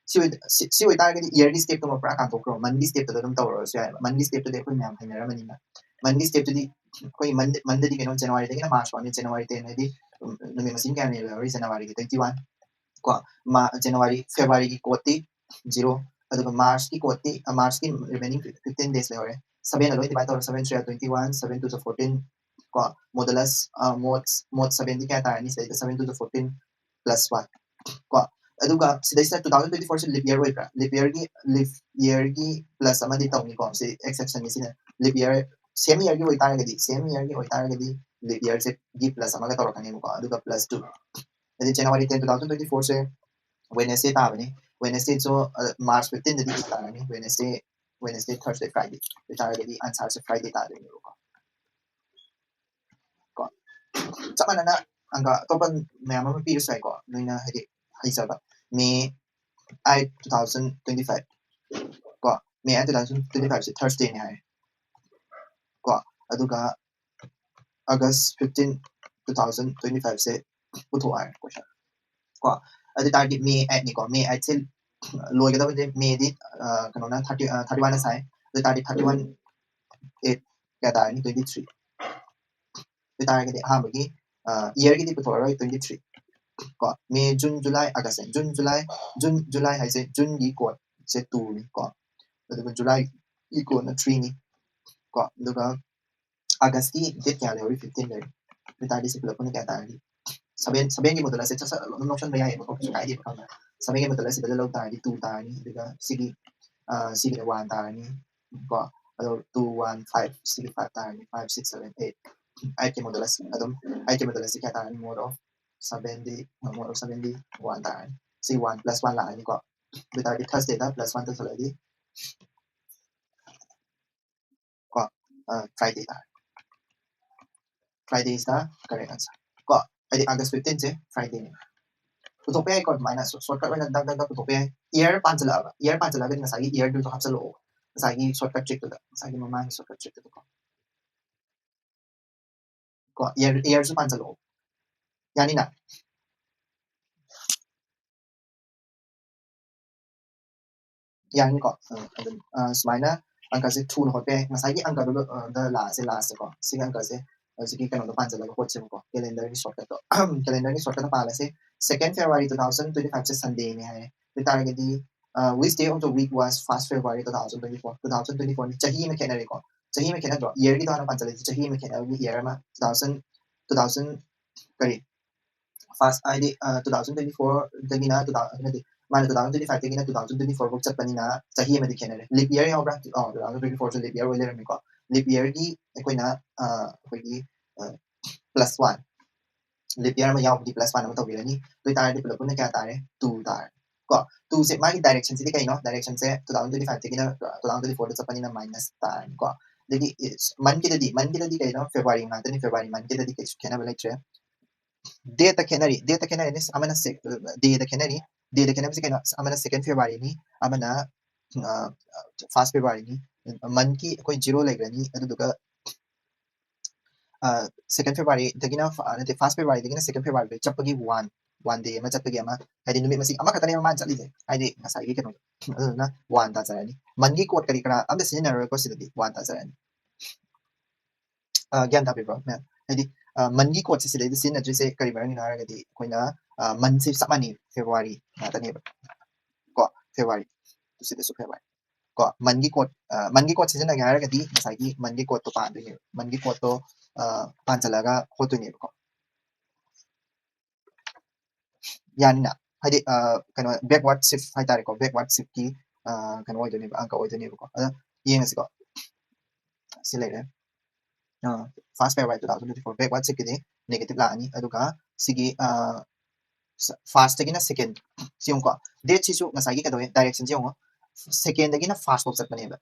ꯁꯤ ꯑꯣꯏ-, ꯁꯤ, ꯁꯤ ꯑꯣꯏꯇꯥꯔꯒꯗꯤ yearꯒꯤ stepꯇꯨꯃ ꯄꯨꯔꯥ ꯀꯥꯟꯊꯣꯛꯈ꯭ꯔꯣ, monthꯒꯤ stepꯇꯨꯗ ꯑꯗꯨꯝ ꯇꯧꯔꯁꯨ ꯌꯥꯏꯕ꯫ Monthꯒꯤ stepꯇꯨꯗꯤ ꯑꯩꯈꯣꯏ ꯃꯌꯥꯝ ꯍꯩꯅꯔꯝꯃꯅꯤꯅ, monthꯒꯤ stepꯇꯨꯗꯤ ꯑꯩꯈꯣꯏ month, monthꯗꯗꯤ ꯀꯩꯅꯣ, Januaryꯗꯒꯤꯅ March ꯐꯥꯎꯅꯤ꯫ January ten ꯍꯥꯏꯗꯤ, ꯎꯝ, ꯅꯨꯃꯤꯠ ꯃꯁꯤꯡ ꯀꯌꯥꯅꯤ ꯂꯩꯍꯧꯔꯤ? Januaryꯒꯤ twenty one ꯀꯣ, ꯃꯥ-, January, Februaryꯒꯤ codeꯇꯤ zero, ꯑꯗꯨꯒ Marchꯀꯤ codeꯇꯤ, ꯑ, Marchꯀꯤ remaining fifteen days ꯂꯩꯍꯧꯔꯦ꯫ Sevenꯅ ꯂꯣꯏ divide ꯇꯧꯔꯣ, seven three are twenty one, seven two are fourteen ꯀꯣ, modulus, ꯑ, mod, mod sevenꯗꯤ ꯀꯌꯥ ꯇꯥꯔꯅꯤ? ꯁꯤꯗꯩꯗ seven two are fourteen plus one ꯀꯣ꯫ ꯑꯗꯨꯒ ꯁꯤꯗꯩꯁꯤꯗ two thousand twenty fourꯁꯦ leap year ꯑꯣꯏꯕ꯭ꯔꯥ? Leap yearꯒꯤ, leap yearꯒꯤ plus ꯑꯃꯗꯤ ꯇꯧꯅꯤꯀꯣ꯫ ꯁꯤ exceptionꯅꯤ ꯁꯤꯅ꯫ Leap year, same yearꯒꯤ ꯑꯣꯏꯇꯥꯔꯒꯗꯤ, same yearꯒꯤ ꯑꯣꯏꯇꯥꯔꯒꯗꯤ leap yearꯁꯦ ꯒꯤ plus ꯑꯃꯒ ꯇꯧꯔꯛꯀꯅꯦꯕꯀꯣ꯫ ꯑꯗꯨꯒ plus two꯫ ꯑꯗꯩ January ten, two thousand twenty fourꯁꯦ Wednesday ꯇꯥꯕꯅꯤ꯫ Wednesdayꯁꯨ, ꯑ, March fifteenꯗꯗꯤ ꯀꯩ ꯇꯥꯔꯅꯤ? Wednesday, Wednesday, Thursday, Friday꯫ ꯑꯗꯨ ꯑꯣꯏꯇꯥꯔꯒꯗꯤ answerꯁꯦ Friday ꯇꯥꯗꯣꯏꯅꯦꯕꯀꯣ꯫ ꯀꯣ꯫ ꯆꯞ ꯃꯥꯟꯅꯅ ꯑꯪꯀ ꯑꯇꯣꯞꯄ ꯃꯌꯥꯝ ꯑꯃ ꯄꯤꯔꯁꯨ ꯌꯥꯏꯀꯣ, ꯅꯣꯏꯅ ꯍꯥꯏꯗꯤ ꯍꯩꯖꯕ꯫ May eight, two thousand twenty five ꯀꯣ, May eight, two thousand twenty fiveꯁꯦ Thursdayꯅꯦ ꯍꯥꯏꯔꯦ ꯀꯣ, ꯑꯗꯨꯒ August fifteen, two thousand twenty fiveꯁꯦ ꯄꯨꯊꯣꯛꯑꯣ ꯍꯥꯏꯔꯦ question ꯀꯣ꯫ ꯑꯗꯨ ꯇꯥꯔꯗꯤ May eightꯅꯤꯀꯣ, May eightꯁꯦ ꯂꯣꯏꯒꯗꯕꯁꯦ Mayꯗꯤ, ꯑ, ꯀꯩꯅꯣꯅ thirty, ꯑ, thirty oneꯅ ꯁꯥꯏ꯫ ꯑꯗꯨ ꯇꯥꯔꯗꯤ thirty one eight ꯀꯌꯥ ꯇꯥꯔꯅꯤ? Twenty three꯫ ꯑꯗꯨ ꯇꯥꯔꯒꯗꯤ ꯑꯍꯥꯟꯕꯒꯤ, ꯑ, yearꯒꯤꯗꯤ ꯄꯨꯊꯣꯛꯑꯔꯣꯏ, twenty three ꯀꯣ꯫ May, June, July, Augustꯁꯦ꯫ June, July, June, July ꯍꯥꯏꯁꯦ Juneꯒꯤ codeꯁꯦ twoꯅꯤ ꯀꯣ, ꯑꯗꯨꯒ Julyꯒꯤ codeꯅ threeꯅꯤ ꯀꯣ, ꯑꯗꯨꯒ Augustꯀꯤ date ꯀꯌꯥ ꯂꯩꯍꯧꯔꯤ? Fifteen ꯂꯩꯔꯤ꯫ ꯑꯗꯨ ꯇꯥꯔꯗꯤ ꯁꯤ ꯄꯨꯂꯞ ꯄꯨꯟꯅ ꯀꯌꯥ ꯇꯥꯔꯅꯤ? Seven, sevenꯒꯤ modulus ꯁꯦ ꯁꯠ ꯁꯠ ꯑꯗꯨꯝ ꯂꯧꯁꯟꯕ ꯌꯥꯏꯌꯦꯕꯀꯣ, ꯀꯩꯁꯨ ꯀꯥꯏꯗꯦꯕ, ꯈꯪꯕ꯭ꯔꯥ? Sevenꯒꯤ modulus ꯁꯤꯗ ꯂꯧ ꯇꯥꯔꯗꯤ two ꯇꯥꯔꯅꯤ, ꯑꯗꯨꯒ ꯁꯤꯒꯤ, ꯑ, ꯁꯤꯒꯤꯅ one ꯇꯥꯔꯅꯤ꯫ ꯀꯣ꯫ ꯑꯗꯣ two one five, ꯁꯤꯒꯤ five ꯇꯥꯔꯅꯤ, five six seven eight, eight ꯀꯤ modulus ꯑꯗꯨꯝ, eight ꯀꯤ modulus ꯁꯤ ꯀꯌꯥ ꯇꯥꯔꯅꯤ? Mod of seventy, mod of seventy one ꯇꯥꯔꯅꯤ꯫ ꯁꯤ one plus one ꯂꯥꯛꯑꯅꯤꯀꯣ꯫ ꯑꯗꯨ ꯑꯣꯏꯇꯥꯔꯗꯤ Thursday ꯗ plus one ꯇꯧꯁꯜꯂꯗꯤ ꯀꯣ, Friday ꯇꯥꯔꯦ꯫ Friday is the correct answer ꯀꯣ꯫ ꯍꯥꯏꯗꯤ August fifteen ꯁꯦ Friday ꯅꯦ꯫ ꯄꯨꯊꯣꯛꯄ ꯌꯥꯏꯀꯣ, ꯑꯗꯨꯃꯥꯏꯅ shortcut ꯑꯣꯏꯅ ꯗꯛ ꯗꯛ ꯗꯛ ꯄꯨꯊꯣꯛꯄ ꯌꯥꯏ꯫ Year ꯄꯥꯟꯁꯤꯜꯂꯛꯑꯕ, year ꯄꯥꯟꯁꯤꯜꯂꯛꯑꯒꯗꯤ ꯉꯁꯥꯏꯒꯤ year ꯗꯨꯁꯨ ꯍꯥꯞꯆꯤꯜꯂꯛꯑꯣ, ꯉꯁꯥꯏꯒꯤ shortcut trick ꯇꯨꯗ, ꯉꯁꯥꯏꯒꯤ ꯃꯃꯥꯡꯒꯤ shortcut trick ꯇꯨꯗ ꯀꯣ꯫ ꯀꯣ, year, year ꯁꯨ ꯄꯥꯟꯁꯤꯜꯂꯛꯑꯣ꯫ ꯌꯥꯅꯤꯅ? ꯌꯥꯅꯤꯀꯣ? ꯑ, ꯑꯗꯨꯝ, ꯑ, ꯁꯨꯃꯥꯏꯅ ꯑꯪꯀꯁꯦ ꯊꯨꯅ ꯍꯣꯠꯄ ꯌꯥꯏ꯫ ꯉꯁꯥꯏꯒꯤ ꯑꯪꯀꯗꯨꯗ, ꯑ, ꯗ ꯂꯥꯛꯑꯁꯦ, ꯂꯥꯛꯑꯁꯦꯀꯣ꯫ ꯁꯤꯒꯤ ꯑꯪꯀꯁꯦ ꯍꯧꯖꯤꯛꯀꯤ ꯀꯩꯅꯣꯗꯣ ꯄꯥꯟꯁꯤꯜꯂꯒ ꯍꯣꯠꯁꯦꯕꯀꯣ, calendar ꯒꯤ shortcut ꯇꯣ꯫ Calendar ꯒꯤ shortcut ꯇ ꯄꯥꯜꯂꯁꯦ꯫ Second February two thousand twenty five ꯁꯦ Sunday ꯅꯦ ꯍꯥꯏꯔꯦ꯫ ꯑꯗꯨ ꯑꯣꯏꯇꯥꯔꯒꯗꯤ, ꯑ, which day of the week was first February two thousand twenty four? Two thousand twenty four ꯅꯤ, ꯆꯍꯤ ꯑꯃ ꯈꯦꯠꯅꯔꯦꯀꯣ꯫ ꯆꯍꯤ ꯑꯃ ꯈꯦꯠꯅꯗ꯭ꯔꯣ? Year ꯒꯤꯗꯣ ꯍꯥꯟꯅ ꯄꯥꯟꯁꯤꯜꯂꯁꯤ, ꯆꯍꯤ ꯑꯃ ꯈꯦꯠꯅꯕꯒꯤ year ꯑꯃ, two thousand, two thousand, ꯀꯔꯤ? First ꯍꯥꯏꯗꯤ, ꯑ, two thousand twenty four ꯗꯒꯤꯅ two thousand, ꯅꯠꯇꯦ, ꯃꯥꯅ two thousand twenty five ꯗꯒꯤꯅ two thousand twenty four ꯐꯥꯎ ꯆꯠꯄꯅꯤꯅ ꯆꯍꯤ ꯑꯃꯗꯤ ꯈꯦꯠꯅꯔꯦ꯫ Leap year ꯌꯥꯎꯕ꯭ꯔꯥ? ꯑ, two thousand twenty four ꯁꯨ leap year ꯑꯣꯏ ꯂꯩꯔꯝꯃꯤꯀꯣ꯫ Leap year ꯒꯤ ꯑꯩꯈꯣꯏꯅ, ꯑ, ꯑꯩꯈꯣꯏꯒꯤ, ꯑ, plus one, leap year ꯑꯃ ꯌꯥꯎꯕꯒꯤ plus one ꯑꯃ ꯇꯧꯕꯤꯔꯅꯤ꯫ ꯑꯗꯨ ꯑꯣꯏꯇꯥꯔꯗꯤ ꯄꯨꯂꯞ ꯄꯨꯟꯅ ꯀꯌꯥ ꯇꯥꯔꯦ? Two ꯇꯥꯔꯦ꯫ ꯀꯣ, two ꯁꯦ ꯃꯥꯒꯤ direction ꯁꯤꯗꯤ ꯀꯩꯅꯣ? Direction ꯁꯦ two thousand twenty five ꯗꯒꯤꯅ two thousand twenty four ꯗ ꯆꯠꯄꯅꯤꯅ minus ꯇꯥꯔꯅꯤꯀꯣ꯫ ꯑꯗꯒꯤ month ꯀꯤꯗꯗꯤ, month ꯀꯤꯗꯗꯤ ꯀꯩꯅꯣ? February ꯉꯥꯛꯇꯅꯤ, February month ꯀꯤꯗꯗꯤ ꯀꯩꯁꯨ ꯈꯦꯠꯅꯕ ꯂꯩꯇ꯭ꯔꯦ꯫ Date ꯇ ꯈꯦꯠꯅꯔꯤ, date ꯇ ꯈꯦꯠꯅꯔꯤꯅꯤ, ꯑꯃꯅ sec-, day ꯗ ꯈꯦꯠꯅꯔꯤ꯫ Day ꯗ ꯈꯦꯠꯅꯕꯁꯤ ꯀꯩꯅꯣ? ꯑꯃꯅ second February ꯅꯤ, ꯑꯃꯅ, ꯑ, first February ꯅꯤ꯫ Month ꯀꯤ ꯑꯩꯈꯣꯏ zero ꯂꯩꯈ꯭ꯔꯅꯤ, ꯑꯗꯨꯗꯨꯒ, ꯑ, second February ꯗꯒꯤꯅ, ꯑ, ꯅꯠꯇꯦ, first February ꯗꯒꯤꯅ second February ꯐꯥꯎ ꯆꯠꯄꯒꯤ one, one day ꯑꯃ ꯆꯠꯄꯒꯤ ꯑꯃ, ꯍꯥꯏꯗꯤ ꯅꯨꯃꯤꯠ ꯃꯁꯤꯡ ꯑꯃꯈꯛꯇꯅꯦꯕ ꯃꯥꯅ ꯆꯠꯂꯤꯁꯦ, ꯍꯥꯏꯗꯤ ꯉꯁꯥꯏꯒꯤ ꯀꯩꯅꯣꯗꯣ, ꯑꯗꯨꯗꯨꯅ one ꯇꯥꯖꯔꯅꯤ꯫ Month ꯀꯤ code ꯀꯔꯤ ꯀꯔꯥ ꯑꯝꯇ ꯁꯤꯖꯤꯟꯅꯔꯣꯏꯀꯣ ꯁꯤꯗꯗꯤ, one ꯇꯥꯖꯔꯅꯤ꯫ ꯑ, ꯒ꯭ꯌꯥꯟ ꯇꯥꯕꯤꯕ꯭ꯔꯣ ꯃꯌꯥꯝ? ꯍꯥꯏꯗꯤ, ꯑ, month ꯀꯤ code ꯁꯦ ꯁꯤꯗꯩꯗ ꯁꯤꯖꯤꯟꯅꯗ꯭ꯔꯤꯁꯦ ꯀꯔꯤ ꯃꯔꯝꯒꯤꯅꯣ ꯍꯥꯏꯔꯒꯗꯤ ꯑꯩꯈꯣꯏꯅ, ꯑ, month ꯁꯦ ꯆꯞ ꯃꯥꯟꯅꯩ, February ꯉꯥꯛꯇꯅꯦꯕ ꯀꯣ, February, ꯁꯤꯗꯁꯨ February꯫ ꯀꯣ, month ꯀꯤ code, ꯑ, month ꯀꯤ code ꯁꯤꯖꯤꯟꯅꯒꯦ ꯍꯥꯏꯔꯒꯗꯤ ꯉꯁꯥꯏꯒꯤ month ꯀꯤ code ꯇꯣ ꯄꯥꯟꯗꯣꯏꯅꯦꯕ, month ꯀꯤ code ꯇꯣ, ꯑ, ꯄꯥꯟꯁꯤꯜꯂꯒ ꯍꯣꯠꯇꯣꯏꯅꯦꯕꯀꯣ꯫ ꯌꯥꯅꯤꯅ? ꯍꯥꯏꯗꯤ, ꯑ, ꯀꯩꯅꯣ, backward shift ꯍꯥꯏꯇꯥꯔꯦꯀꯣ, backward shift ꯀꯤ, ꯑ, ꯀꯩꯅꯣ ꯑꯣꯏꯗꯣꯏꯅꯦꯕ, ꯑꯪꯀ ꯑꯣꯏꯗꯣꯏꯅꯦꯕꯀꯣ꯫ ꯑꯗ ꯌꯦꯡꯉꯁꯤꯀꯣ꯫ ꯁꯤ ꯂꯩꯔꯦ꯫ First backward two thousand twenty four backward ꯁꯤꯒꯤꯗꯤ negative ꯂꯥꯛꯑꯅꯤ꯫ ꯑꯗꯨꯒ ꯁꯤꯒꯤ first ꯇꯒꯤꯅ second ꯁꯤ ꯌꯦꯡꯉꯨꯀꯣ꯫ Date ꯁꯤꯁꯨ ꯉꯁꯥꯏꯒꯤ ꯀꯩꯗꯧꯋꯦ, direction ꯁꯤ ꯌꯦꯡꯉꯣ꯫ Second ꯗꯒꯤꯅ first ꯐꯥꯎ ꯆꯠꯄꯅꯦꯕ꯫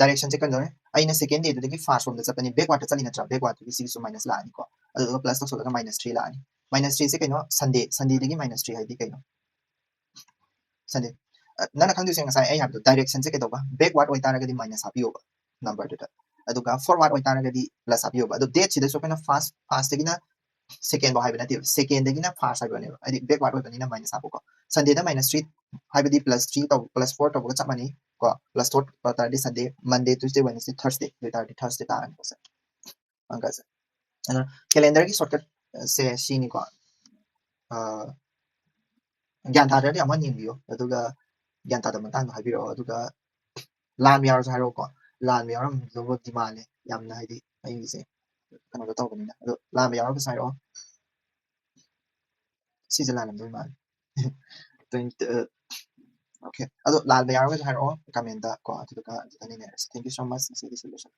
Direction ꯁꯦ ꯀꯩꯗꯧꯔꯦ? ꯑꯩꯅ second day ꯗꯨꯗꯒꯤ first ꯔꯣꯝꯗ ꯆꯠꯄꯅꯤ, backward ꯇ ꯆꯠꯂꯤ ꯅꯠꯇ꯭ꯔꯥ? Backward ꯇꯨꯒꯤ ꯁꯤꯒꯤꯁꯨ minus ꯂꯥꯛꯑꯅꯤꯀꯣ꯫ ꯑꯗꯨꯗꯨꯒ plus ꯇꯧꯁꯜꯂꯒ minus three ꯂꯥꯛꯑꯅꯤ꯫ Minus three ꯁꯦ ꯀꯩꯅꯣ? Sunday꯫ Sunday ꯗꯒꯤ minus three ꯍꯥꯏꯗꯤ ꯀꯩꯅꯣ? Sunday꯫ ꯅꯪꯅ ꯈꯪꯗꯣꯏꯁꯦ ꯉꯁꯥꯏ ꯑꯩ ꯍꯥꯏꯕꯗꯣ, direction ꯁꯦ ꯀꯩꯗꯧꯕ? Backward ꯑꯣꯏꯇꯥꯔꯒꯗꯤ minus ꯍꯥꯞꯄꯤꯌꯣꯕ number ꯗꯨꯗ꯫ ꯑꯗꯨꯒ forward ꯑꯣꯏꯇꯥꯔꯒꯗꯤ plus ꯍꯥꯞꯄꯤꯌꯣꯕ꯫ ꯑꯗꯣ date ꯁꯤꯗꯁꯨ ꯑꯩꯈꯣꯏꯅ first, first ꯇꯒꯤꯅ second ꯐꯥꯎ ꯍꯥꯏꯕ ꯅꯠꯇꯦꯕ, second ꯗꯒꯤꯅ first ꯍꯥꯏꯕꯅꯦꯕ꯫ ꯍꯥꯏꯗꯤ backward ꯑꯣꯏꯕꯅꯤꯅ minus ꯍꯥꯞꯄꯨꯀꯣ꯫ Sunday ꯗ minus three ꯍꯥꯏꯕꯗꯤ plus three ꯇꯧ, plus four ꯇꯧꯕꯒ ꯆꯞ ꯃꯥꯟꯅꯩ ꯀꯣ꯫ Plus four ꯇꯧ ꯇꯥꯔꯗꯤ Sunday, Monday, Tuesday, Wednesday, Thursday ꯑꯗꯨ ꯑꯣꯏꯇꯥꯔꯗꯤ Thursday ꯇꯥꯔꯅꯤꯀꯣ ꯁꯦ꯫ ꯑꯪꯀꯁꯦ꯫ ꯑꯗꯨꯅ calendar ꯒꯤ shortcut ꯁꯦ ꯁꯤꯅꯤꯀꯣ꯫ ꯒ꯭ꯌꯥꯟ ꯇꯥꯗ꯭ꯔꯗꯤ ꯑꯃꯨꯛ ꯍꯟꯅ ꯌꯦꯡꯕꯤꯌꯣ꯫ ꯑꯗꯨꯒ ꯒ꯭ꯌꯥꯟ ꯇꯥꯗꯕ ꯃꯇꯥꯡꯗ ꯍꯥꯏꯕꯤꯔꯛꯑꯣ꯫ ꯑꯗꯨꯒ ꯂꯥꯟꯕ ꯌꯥꯎꯔꯁꯨ ꯍꯥꯏꯔꯛꯑꯣꯀꯣ꯫ ꯂꯥꯟꯕ ꯌꯥꯎꯔꯝꯗꯧꯕꯗꯤ ꯃꯥꯜꯂꯦ ꯌꯥꯝꯅ, ꯍꯥꯏꯗꯤ ꯑꯩꯒꯤꯁꯦ ꯀꯩꯅꯣꯗꯣ ꯇꯧꯕꯅꯤꯅ꯫ ꯑꯗꯣ ꯂꯥꯟꯕ ꯌꯥꯎꯔꯒꯁꯨ ꯍꯥꯏꯔꯛꯑꯣ꯫ ꯁꯤꯁꯦ ꯂꯥꯜꯂꯝꯗꯣꯏ ꯃꯥꯜꯂꯦ꯫ Twenty, okay꯫ ꯑꯗꯣ ꯂꯥꯟꯕ ꯌꯥꯎꯔꯒꯁꯨ ꯍꯥꯏꯔꯛꯑꯣ comment ꯀꯣ, ꯑꯗꯨꯗꯨꯒ ꯑꯗꯨꯗ ꯅꯩꯅꯔꯁꯤ꯫ Thank you so much꯫ ꯉꯁꯤꯒꯤ solution